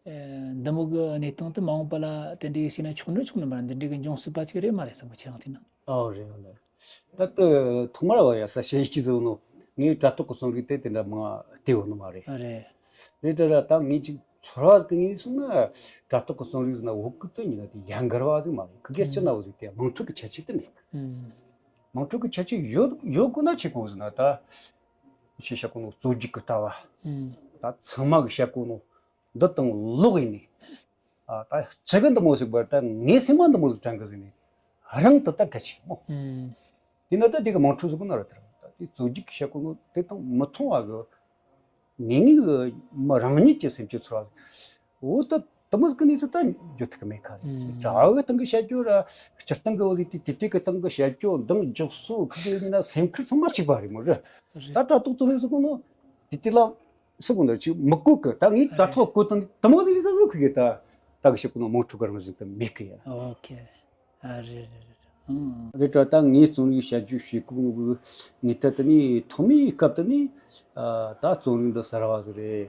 ཨེ་འདི་མོ་གི་གནས་སྟངས་དུ་མ་འོངས་པ་ལ་དེ་འདྲའི་ཞིག་ན་ཆོག་ནི་ཆོག་ནི་མ་རེད། འདི་འདྲའི་གི་འབྱུང་སྲིད་པ་ཅིག་རེད་མ་རེད་བསམ་གི་ཁྱེད་རང་བལྟས་ན། ཨོ་རེད་ཨོ་ལེ། ད་ལྟ་ཐོག་མར་བ་ཡ་ས་ཞེ་ཡིག་ཅི་ཟེར་ནོ། ངའི་དྲ་ཐོག་གི་རྩོམ་རིག་དེ་དེ་འདྲ་མང་བལྟས་ཡོད་ནི་མ་རེད། རེད། རེད་དྲ་ར་ད་ངས་ཅིག་ཚོར་བ་ཟིག་ངས་སོང་ན་དྲ་ཐོག་གི་རྩོམ་རིག་ཟེར་ན་བོད་སྐད་དུ་ཉིད་ན་དེ་ཡང་འགལ་བ་ཟིག་མ་རེད། ཁི་གེ་སྤྱི་ན་བོ་ཟིག་དེ་དམངས་ཁྲོད་ཀྱི་ཁྱད་ཆོས་དེ་མེད་གི། དམངས་ཁྲོད་ཀྱི་ཁྱད་ཆོས་ཡོད་ཡོད་དགོས་ན་ཆི་གོ་ཟེར་ན་ད་ཆེ་ཤ་གོ་ནོ་རྩོད་རྒྱུག་གི་ལྟ་བ། ད་ཚང་མ་གི་བཤད་གོ་ནོ་འདི་དང་ལོག་ཡིན་ནི། ཨ་ད་ཅི་གི་འདི་མོ་ཟིག་བར་ད་ངའི་སེམས་མ་འདི་མོ་ཟིག་དྲན་གི་ཟིག་ནི་རང་དུ་ད་གལ་ཆེ་མོ། དེ་ན་ད་དེ་གི་དམངས་ཁྲོད་ཟིག་གི་ན་ར་དེ་ར་ད་དེ་རྩོད་རྒྱུག་བཤད་གོ་ནོ་དེ་དང་མི་མཚུངས་བ་གི་ངེས་ངེས་གི་མི་རང་ཉིད་ཀྱི་སེམས་ཀྱི་ཚོར་བ་ཟིག་འོ་ད་དེ་མོ་ཟིག་གི་གནས་ཚུལ་ད་འགྱོ་ཐུབ་གི་མེད་ཁ་རེད། དྲ་བ་གི་སྟེང་གི་བཤད་རྒྱུ་ར་སྤྱིར་བཏང་གི་འོ་ཟིག་དེ་དེ་དེ་གི་སྟེང་གི་བཤད་རྒྱུ་འདང་རྒྱག་སོ་ཁི་གི་ཡིན་ན་སེམས་ཁུར་ཚང་མ་གཅིག་པ་རེད་མོ་ར། ད་དྲ་ཐོག་རྩོམ་རིག་ཟིག་གི་ནོ་དེ་དེ་ལ། སུ་གོ་འདིར་ཅིག་མི་བཀོད་གི་ད་ངས་ད་ཐོག་བཀོད་དང་དེ་མོ་ཟིག་ཟ་ཟོ་ཁི་གི་ད་ད་གི་ཞིག་གོ་ནོ་མོ་ཕྲུ་གུ་རང་བཞིན་དུ་མེད་གི་ཡ། ཨོ་ཁེ། ཨ་རེད་རེད་རེད། ཨང་། རེད་དྲ་ད་ངས་རྩོམ་རིག་བཤད་རྒྱུ་ཞིག་གོ་ནོ་གི་ངས་ད་དེ་ནི་ཐོག་མའི་སྐབས་དེ་ནི་ཨ་ད་རྩོམ་རིག་འདི་གསར་བ་ཟིག་རེད།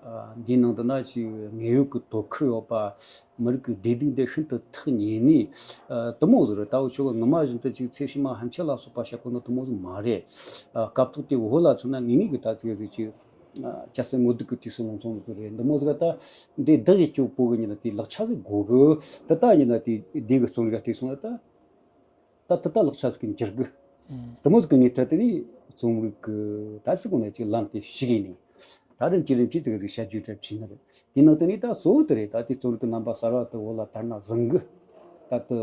ཨ་འདིའི་ནང་དུ་ན་ཅིག་དངོས་ཡོད་ཀྱི་དོ་ཁུར་ཡོད་པ། མི་རིགས་ཀྱི་བདེ་སྡུག་འདི་ཤིན་ཏུ་ཐག་ཉེ་ནི། ཨ་དེ་མོ་ཟིག་རེད། ད་འུ་ཆོ་གི་ངོ་མ་བཞིན་དུ་ཅིག་ཚེ་ཕྱི་མ་ཕན་ཆད་ལ་སོགས་པ་བཤད་གོ་ནོ་དེ་མོ་ཟིག་མ་རེད། ཨ་སྐབས་ཐོག་དེ་བོད་ལ་མཚོན་ན་ངེས་ངེས་ཀྱི་ད་ཅིག་ཟིག་ཅིག་ཨ་སྐྱ་སེར་ངོ་སྡུག་གི་དུས་སུ་ལངས་སོང་ཟིག་རེད། འདི་མོ་ཟིག་ད་འདི་བདག་གིས་སྐྱོ་པོ་གི་ཉིན་ན་དེ་ལག་ཆ་ཟིག་དགོས་གི། དེ་ད་ཉིན་ན་དེ་འདི་གི་རྩོམ་རིག་ག་བལྟས་སོང་ན་ད། ད་ད་ལྟ་ལག་ཆ་ཟིག་གི་འགྱུར་གི། ཨང་། དེ་མོ་ཟིག་གི་ངས་ད་དེ་ནས་རྩོམ་རིག་གི་ད་ཟིག་གོ་ནས་ཅིག་ལམ་དེ་ཞིག་ཡིན་ནས། ད་རིམ་གྱིས་རིམ་གྱིས་ཙི་གེ་ཟིག་བཤད་རྒྱུ་གྲབས་བྱས་ན་རེད། དེ་ནང་དེ་ནས་ད་གཙོ་བོ་དེ་རེད། ད་དེ་རྩོམ་རིག་གི་རྣམ་པ་གསར་བ་དེ་བོད་ལ་དར་ན་བཟང་གི། ད་དེ་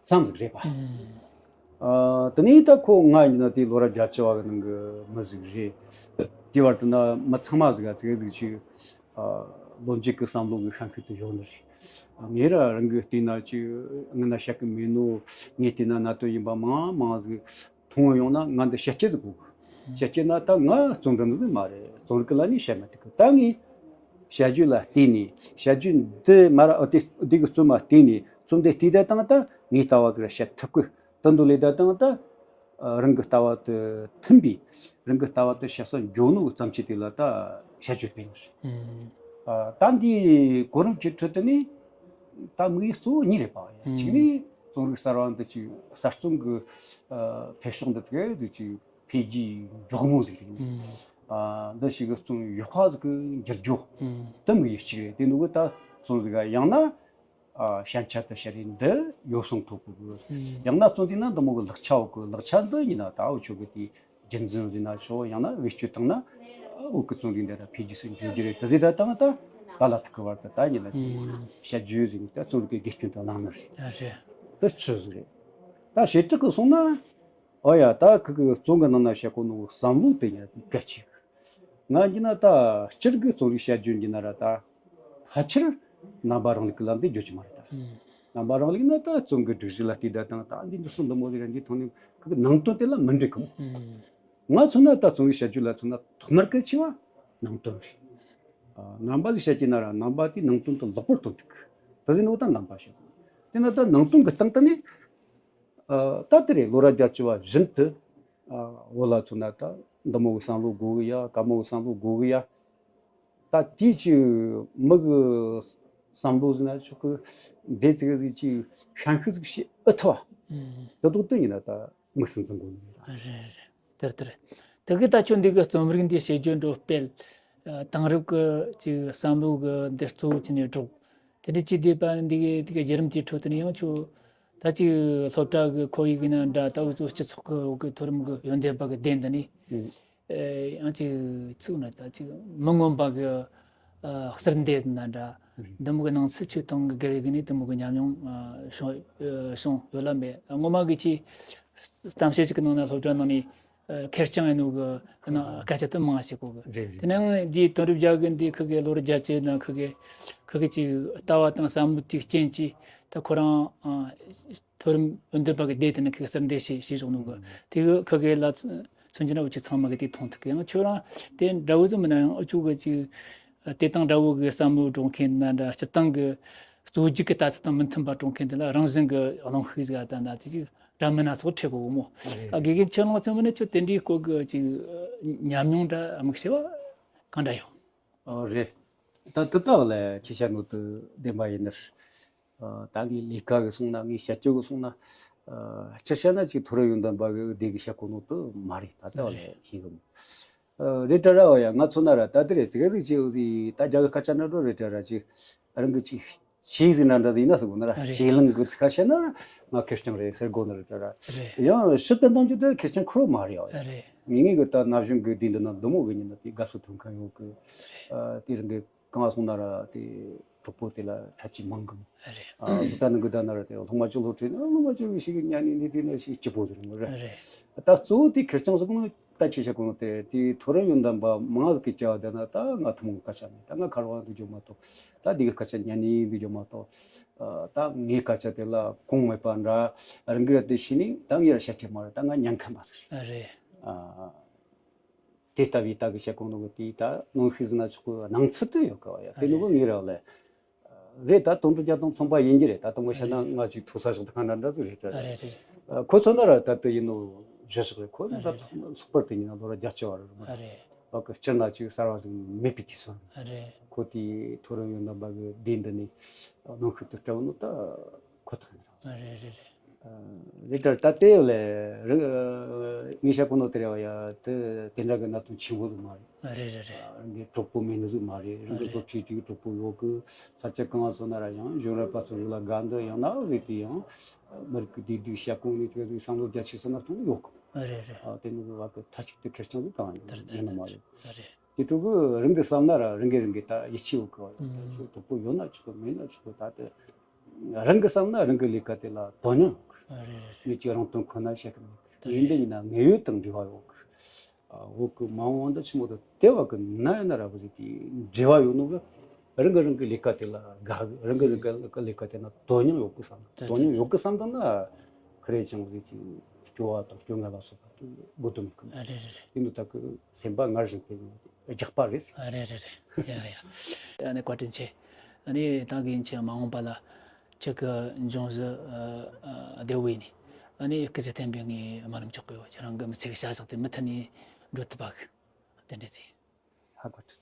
ཙམ་ཟིག་རེད་པ། ཨང་། ཨ་དེ་ནས་ད་ཁོ་ང་ཡིན་ན་དེ་ལོ་རབས་བརྒྱད་ཅུ་བ་གི་ནང་གི་མི་ཟིག་རེད། དེ་བར་དུ་ན་མི་ཚང་མ་ཟིག་ག་ཙི་གེ་ཟིག་ཅིག་ཨ་ལོ་མཇུག་གི་བསམ་བློ་གི་ཤན་ཤུགས་དེ་ཡོད་ནི་རེད། ངས་ར་རང་གི་བལྟས་ན་ཅི་ངས་ན་བཤད་གི་མེད་ནོ། ངས་བལྟས་ན་གནད་དོན་ཡིན་པ་མང་མང་ཟིག་མཐོང་ཡོང་ན་ང་འདི་བཤད་རྒྱུ་ཟིག་དགོས་གི། བཤད་རྒྱུ་ན་ད་ང་རྩོམ་འབྲི་ནི་ཟིག་མ་རེད། རྩོམ་རིག་གི་ལ་ནི་བཤད་མ་ཐུབ་གི། ད་ངས་བཤད་རྒྱུ་ལ་བལྟས་ནས་བཤད་རྒྱུ་འདི་མ་ར་ཨ་དེ་འདི་གི་རྩོམ་མ་བལྟས་ནས་རྩོམ་འདི་བལྟས་ད་དང་ད་ངས་ལྟ་བ་ཟིག་ར་བཤད་ཐུབ་གི། དུ་འདུག་ལས་ད་དང་ད་རང་གི་ལྟ་བ་དེ་མཐུན་པའི་རང་གི་ལྟ་བ་དེ་བཤད་ས་འཇོག་ནོ་ཙམ་ཅིག་དེ་ལ་ད་བཤད་རྒྱུ་སྤེལ་ནི་རེད། ཨ་ད་འདི་གོ་རིམ་གྱི་ཁྲོད་དུ་ནི་ད་དམིགས་ཡུལ་གཙོ་བོ་གཉིས་རེད་པ། གཅིག་ནི་རྩོམ་རིག་གསར་བ་འདི་ཅིག་གསར་རྩོམ་གྱི་འཕེལ་ཕྱོགས་འདི་ཚོ་གི་ཅིག་འཕེལ་རྒྱས་མགྱོགས་མོ་ཟིག་རེད། ཨ་འདི་ཞིག་གི་རྩོམ་ཡག་པ་ཟིག་གི་འགྱུར་རྒྱུ་དེ་དམིགས་ཡུལ་གཅིག་རེད། དེ་འདུག་གི་ད་རྩོམ་ཟིག་ག་ཡང་ན། ཨ་ཞན་ཆ་དུ་ཤར་རེ་འདི་ཡོ་བསྲང་ཐོབ་གི། ཡང་ན་བཙོན་དུས་ན་འདི་མོ་གི་ལག་ཆ་འོག་གི་ལག་ཆ་འདི་ཡིན་ན་ད་འུ་ཆོ་གི་དེ་རྒྱུན་འཛིན་ཟིན་ན་ཆོག་ཡང་ན་བེད་སྤྱོད་བཏང་ན་བོད་གི་རྩོམ་རིག་འདི་ད་འཕེལ་རྒྱས་སུ་འགྱུར་རྒྱུ་རེད། དེ་ཟེར་ད་བཏང་ད་ད་ལ་ཐུག་གི་བར་དུ་ད་ཡིན་ན་དེ་བཤད་རྒྱུ་ཟིན་ད་རྩོམ་རིག་གི་དགེ་སྐྱོན་དུ་ལངས་ནི་རེད། ཨ་རེད། དེ་ཆི་ཟིག་རེད། ད་བྱེ་བྲག་གི་སོང་ན། ཨོ་ཡ་ད་ཁི་གི་རྩོམ་གི་ནང་ན་བཤད་གོ་ནོ་བསམ་བློ་དེ་ཡང་དེ་གལ་ཆེ་གི། ང་འདི་ན་ད་སྤྱིར་གི་རྩོམ་རིག་བཤད་རྒྱུ་འདི་ན་ར་ད་ཕལ་ཆེར་རྣམ་པ་རང་ལུགས་ཀྱི་ལམ་དེ་བརྗོད་ཀྱི་མ་རེད་ད། རྣམ་པ་རང་ལུགས་ན་ད་རྩོམ་གི་སྒྲིག་གཞི་ལ་བལྟས་ད་དང་ད་འདི་འདི་སོང་འདི་མོ་ཟིག་ར་འདི་ཐོག་ནས་ཁི་གི་ནང་དོན་དེ་ལ་མི་འགྲིག་གི་མོ། ང་མཚོན་ན་ད་རྩོམ་རིག་བཤད་རྒྱུ་ལ་མཚོན་ན་ཐོག་མར་གལ་ཆེ་བ་ནང་དོན་རེད། ཨ་རྣམ་པ་ཟིག་བཤད་ཀྱི་ན་ར་རྣམ་པ་དེ་ནང་དོན་དུ་ལེགས་པོར་སྟོན་ཐུབ་གི། ད་ཟིན་འོ་ད་རྣམ་པ་བཤད་གོ། དེ་ན་ད་ནང་དོན་གི་སྟེང་དུ་ནས། ཨ་ད་དེ་རེད། ལོ་རབས་བརྒྱད་ཅུ་བ་བཞིན་དུ་ཨ་བོད་ལ་མཚོན་ན་ད་འདི་མོ་གི་བསམ་བློ་དགོས་གི་ཡ། ག་མོ་གི་བསམ་བློ་དགོས་གི་ཡ། ད་དེའི་ཅི་མི་གི་བསམ་བློ་ཟིན་ན་ཆོག་གི། འདི་ཙི་གི་ཟིག་ཅི་ཤན་ཤུགས་ཟིག་བྱེད་ཨེ་ཐུབ་བ། དེ་དོག་དེ་ཡིན་ན་ད་དམིགས་སུ་འཛིན་དགོས་ནི་རེད། རེད་རེད། དེར་དེར། དེ་གི་ད་ཁྱོད་འདི་གི་རྩོམ་རིག་འདི་བྱེད་རྒྱུ་འགྲོ་སྤེལ། ཨ་དེང་རབས་ཀྱི་ཅིག་བསམ་བློ་གི་འདི་གཙོ་བོ་བྱས་ནས་སྒྲོག་དེ་འདྲ་ཅིག་བསྡད་པ་འདི་གི་དེ་གི་བརྒྱུད་རིམ་དེའི་ཁྲོད་དུ་ནས་ཡང་ཁྱོད་ད་ཅིག་སློབ་གྲྭ་གི་ཁོར་ཡུག་ཡིན་ན་འདྲ། ད་འུ་ཚོ་སྤྱི་ཚོགས་ཀྱི་འོག་གི་མཐོ་རིམ་གི་ཡོན་ཏན་པ་གི་སྡེ་འདི་ནས། ཨེ་ཡང་ཅིག་ཚིག་ན་ད་ཅིག་མི་མངོན་པ་གི་ཨ་གསེར་འདེབས་ན་འདྲ། འདི་མོ་གི་ནང་ཚུལ་ཆོས་དང་གི་སྒེར་གི་ནས་འདི་མོ་གི་ཉམས་མྱོང་ཨ་བྱུང་ཨ་བྱུང་ཡོད་ལ་མེད། ངོ་མ་གི་ཅིག་གཏམ་བཤད་ཅིག་གི་ནང་ན་སློབ་གྲྭ་ནང་ནས་ ཁེར་རྐྱང་ཡིན་ནོ་གི་ཨ་ནི་སྐད་ཆ་དེ་མང་ཞིག་གོ་གི། རེད་རེད། དེ་ནས་ང་འདིའི་དོན་གྲུབ་རྒྱལ་གི་འདི་ཁི་གི་ལོ་རྒྱ་ཆེ་ན་ཁི་གི་ཁི་གི་ཅིག་ལྟ་བ་དང་བསམ་བློ་དེའི་རྐྱེན་གྱིས་ད་ཁོ་རང་ཨ་མཐོ་རིམ་འོས་འདེམས་པ་གི་སྡེ་དེ་ནས་ཁི་གི་གསར་འདེམས་བྱས་བྱས་བཞག་ནོ་གི། དེ་གི་ཁི་གི་ལ་མཚོན་གྱི་ན་འུ་ཅག་ཚང་མ་གི་དེ་མཐོང་ཐུབ་གི། ཡང་ཁྱོད་རང་དེ་འདྲ་བོ་ཙམ་མིན་ན་ཡང་འུ་ཅག་གི་ཅིག་དེ་དང་འདྲ་བོ་གི་བསམ་བློ་སྒྲོག་མཁན་ན་འདྲ། སྤྱིར་བཏང་གི་རྩོད་རྒྱུགས་ཀྱི་ལྟ་ཚུལ་དང་མི་མཐུན་པ་སྒྲོག་མཁན་དེ་ལ་རང་བཞིན་གྱི་གླེང་ཤུགས་ཟིག་ད་ན་དེ་ཅིག་འདྲ་མིན་སྣ་ཚོགས་འཕྲད་གོ་གི་མོ། རེད། ཨ་དགེ་རྒན་ཁྱེད་རང་ཚོ་མི་ནི་ཁྱོད་དེ་འདྲའི་སྐོར་གྱི་ཅིག་ཉམས་མྱོང་འདྲ་དམིགས་བསལ་བ་གང་འདྲ་ཡོད། ཨོ་རེད། ད་དེ་ལྟ་བ་ལས་ཁྱེད་ཤ་ནོ་དུ་བདེན་པ་ཡིན་ནར། ཨ་ད་ངའི་ལས་ཀ་གི་སོང་ན་ངའི་བྱ་སྤྱོད་གི་སོང་ན། ཨ་ཁྱེད་ཤ་ན་ཅིག་མཐོ་རིམ་ཡོན་ཏན་པ་གི་བདེ་གི་བྱ་གོ་ནོ་དུ་མ་རེད། ད་ལྟ་བ་ལས་ཤེས་གི་མོ། ཨ་རེད་དྲ་ར་བ་ཡ་ང་ཚོ་ན་ར་ད་དེ་རེད། ཙི་ག་ཟིག་ཅིག་འོ་ཟིག་ད་རྒྱ་གི་སྐད་ཆ་ན་འགྲོ་རེད་དྲ་ར་ཅིག་རང་གི་ཅིག་ཆེས་ཟིན་ན་འདྲ་ཟིན་ན་ཟེར་གོ་ན་ར། རེད། ཆེས་ལང་གི་ཚིག་ཁ་བཤད་ན་ང་ཁེར་རྐྱང་རེད་ཟེར་གོ་ན་རེད་དྲ་ར། རེད། ཡང་ཕྱི་དུ་འདང་རྒྱུ་དེ་ཁེར་རྐྱང་ཁུར་མ་རེད་ཡ། རེད། ངེད་ངེད་གི་ད་ན་གཞོན་གི་དུས་འདི་ན་འདི་མོ་གི་ཉིན་ན་དེ་དགའ་བསུ་ཐོན་མཁན་ཡོད་གི། རེད། ཨ་དེ་རིང་གི་གང་སོང་ན་ར་དེ་གྲོགས་པོ་དེ་ལ་འཁྲབ་ཆས་མང་གི། རེད། ཨ་ད་ནི་གི་ད་ན་ར་དེ་སློབ་མ་ཅིག་སློབ་ཁྲིད་ན་སློབ་མ་ཅིག་ཞིག་ཉན་ནི་ནི་དེ་ནི་ཞིག་སྐྱིད་པོ་ཟེར་མོ་རེད། རེད། ད་གཙོ་བོ་དེ་ཁེར་རྐྱང་ཟེར་གོ་ནོ། ད་ཁྱེད་ཤ་གོ་ནོ་དེ་དེའི་མཐོ་རིམ་ཡོན་ཏན་པ་མང་ཟིག་གི་བྱ་བ་དེ་ན་ད་ང་ཐུན་མོང་གི་སྐད་ཆ་མེད། ད་ང་ཁ་རོག་འདུག་རྒྱུ་མ་གཏོགས། ད་འདི་གི་སྐད་ཆ་ཉན་ནི་འདུག་རྒྱུ་མ་གཏོགས། ཨ་ད་ངའི་སྐད་ཆ་དེ་ལ་གོང་མེད་པ་འདྲ་རང་གི་ར་དེ་ཤི་ནི་ད་ངའི་ར་ཤ་ཁྱེད་མ་རེད། ད་ང་ཉན་མཁན་མ་ཟིག་རེད། རེད། ཨ་དེ་ལྟ་བུའི་ད་གི་ཤ་གོ་ནོ་གི་དེའི་ད་ནོ་ཤི་ཟིན་ན་ཆོག་གི་སྣང་ཚུལ་དུ་ཡོད་གི་བ་ཡ། དེ་ནི་གི་ངའི་ར་ལས། རེད། ད་དོན་དུ་རྒྱ་དང་མཚུངས་པ་ཡིན་གྱི་རེད། ད་དུང་བཤད་ན་ང་ཅིག་ཐོ་ས་ཞིག་ད་ག་འདྲ་འདྲ་ཟིག་རེད་དྲ། རེད་རེད། ཁོ་ཚོ་ན་ར་ད་ལྟ་ཡིན་ནོ་བཞི་ཞིག་རེད། ཁོ་ནི་ད་ལྟ་ཚོགས་པར་དེ་ཉིན་ལོ་ར་རྒྱ་ཆེ་བ་རེད། རེད། བ་གི་སྤྱིར་ན་ཅིག་གསར་བ་ཟིག་མེད་པའི་དུས་སུ། རེད། ཁོ་དེའི་མཐོ་རིམ་ཡོན་ཏན་པ་གི་སྡེ་འདི་ནས་ནང་ཁུལ་དུ་སྤྲད་ནོ་ད་ཁོ་ཐག་ཡིན། རེད་རེད་རེད། རེད་དྲ་ད་ལྟའི་ལས་རི་ངས་བཤད་གོ་ནོ་དེ་རེད་བ་ཡ། དེ་དེ་འདྲ་གི་གནད་དོན་ཆེན་པོ་ཟིག་མ་རེད། རེད་རེད་རེད། རང་གི་གྲོགས་པོ་མེད་ནི་ཟིག་མ་རེད། རང་གི་རེད། སློབ་ཆེན་དུས་གྲོགས་པོ་ཡོད་གི། ས་ཆ་གང་སོང་ན་ར་ཡང་གཞོན་རབས་པ་ཚོ་རིགས་ལ་དགའ་འདོད་ཡང་ན་རེད། དེ་ཡང་མི་རིགས་ཀྱི་བདེ་སྡུག་བྱ་གོ་ནི་དེ་ཚོའི་བསམ་བློ་རྒྱ་ཆེ་སོང་ན་ཐོག་ཡོད་གི། རེད་རེད། ཨ་དེ་ནི་བ་གི་མཐའ་གཅིག་ཏུ་ཁེར་རྐྱང་ཟིག་གང་ཡིན་ནི་མ་རེད། རེད། དེ་ཕྲུ་གུ་རང་གི་བསམ་ན་ར་རང་གི་རང་གི་ད་ཡིད་ཆེས་ཡོད་གི་བ་ཡོད། ད་ཁྱོད་གྲོགས་པོ་ཡོད་ན་ཆོག་གི། མེད་ན་ཆོག་གི། ད་དེ་རང་གི་བསམ་ན་རང་གི་ལས་ཀ་དེ་ལ་དོ་སྙིང་ཡོད་གི། རེད་རེད། ངས་ཀྱི་རང་དོན་ཁོ་ན་བཤད་གི་མེད་གི། ཡིན་འདི་ཡིན་ན་དངོས་ཡོད་དང་འབྲེལ་བ་ཡོད་གི། ཨ་འོག་གི་མ་འོངས་པ་འདི་ཆི་མོ་དང་དེ་བ་གི་ན་ཡིན་ན་ར་བ་ཟིག་གི་འབྲེལ་བ་ཡོད་ནོ་གི། རང་གི་རང་གི་ལས་ཀ་དེ་ལ་དགའ་གི། རང་གི་རང་གི་ལས་ཀ་དེ་ན་དོ་སྙིང་ཡོད་གི་བསམ། དོ་སྙིང་ཡོད་གི་བསམ་དང་ན་ཁ་རེ་ཅང་ཟིག་གི་སྐྱོ་བ་དང་སྐྱོ་ངལ་ལ་སོགས་པ་དགོས་དོན་མེད་གི། རེད་རེད་རེད། དེ་ནི་ད་གི་སེམས་པ་སྔར་བཞིན་དེ་རྒྱག་པ་རེད། ཨ་རེད་རེད་རེད། ཡ་ཡ། ཨ་ནི་བཀའ་དྲིན་ཆེ། ཨ་ནི་ད་གིན་ཆེ་མ་འོངས་པ་ལ་ཁྱེད་ཀྱི་འབྱུང་བཞི་ཨ་ཨ་བདེ་བོ་ཡིན་ནི། ཨ་ནི་སྐུ་ཚེ་བརྟན་པའི་ངའི་སྨོན་ལམ་ཆོག་གི་ཡོད། ཁྱེད་རང་གི་མི་ཚེ་གི་བྱ་གཞག་དེ་མུ་མཐུད་ནས་འགྲོ་ཐུབ་པ་གི། དེ་འདྲ་ཚེ། ཧ་གོ་ཐུབ།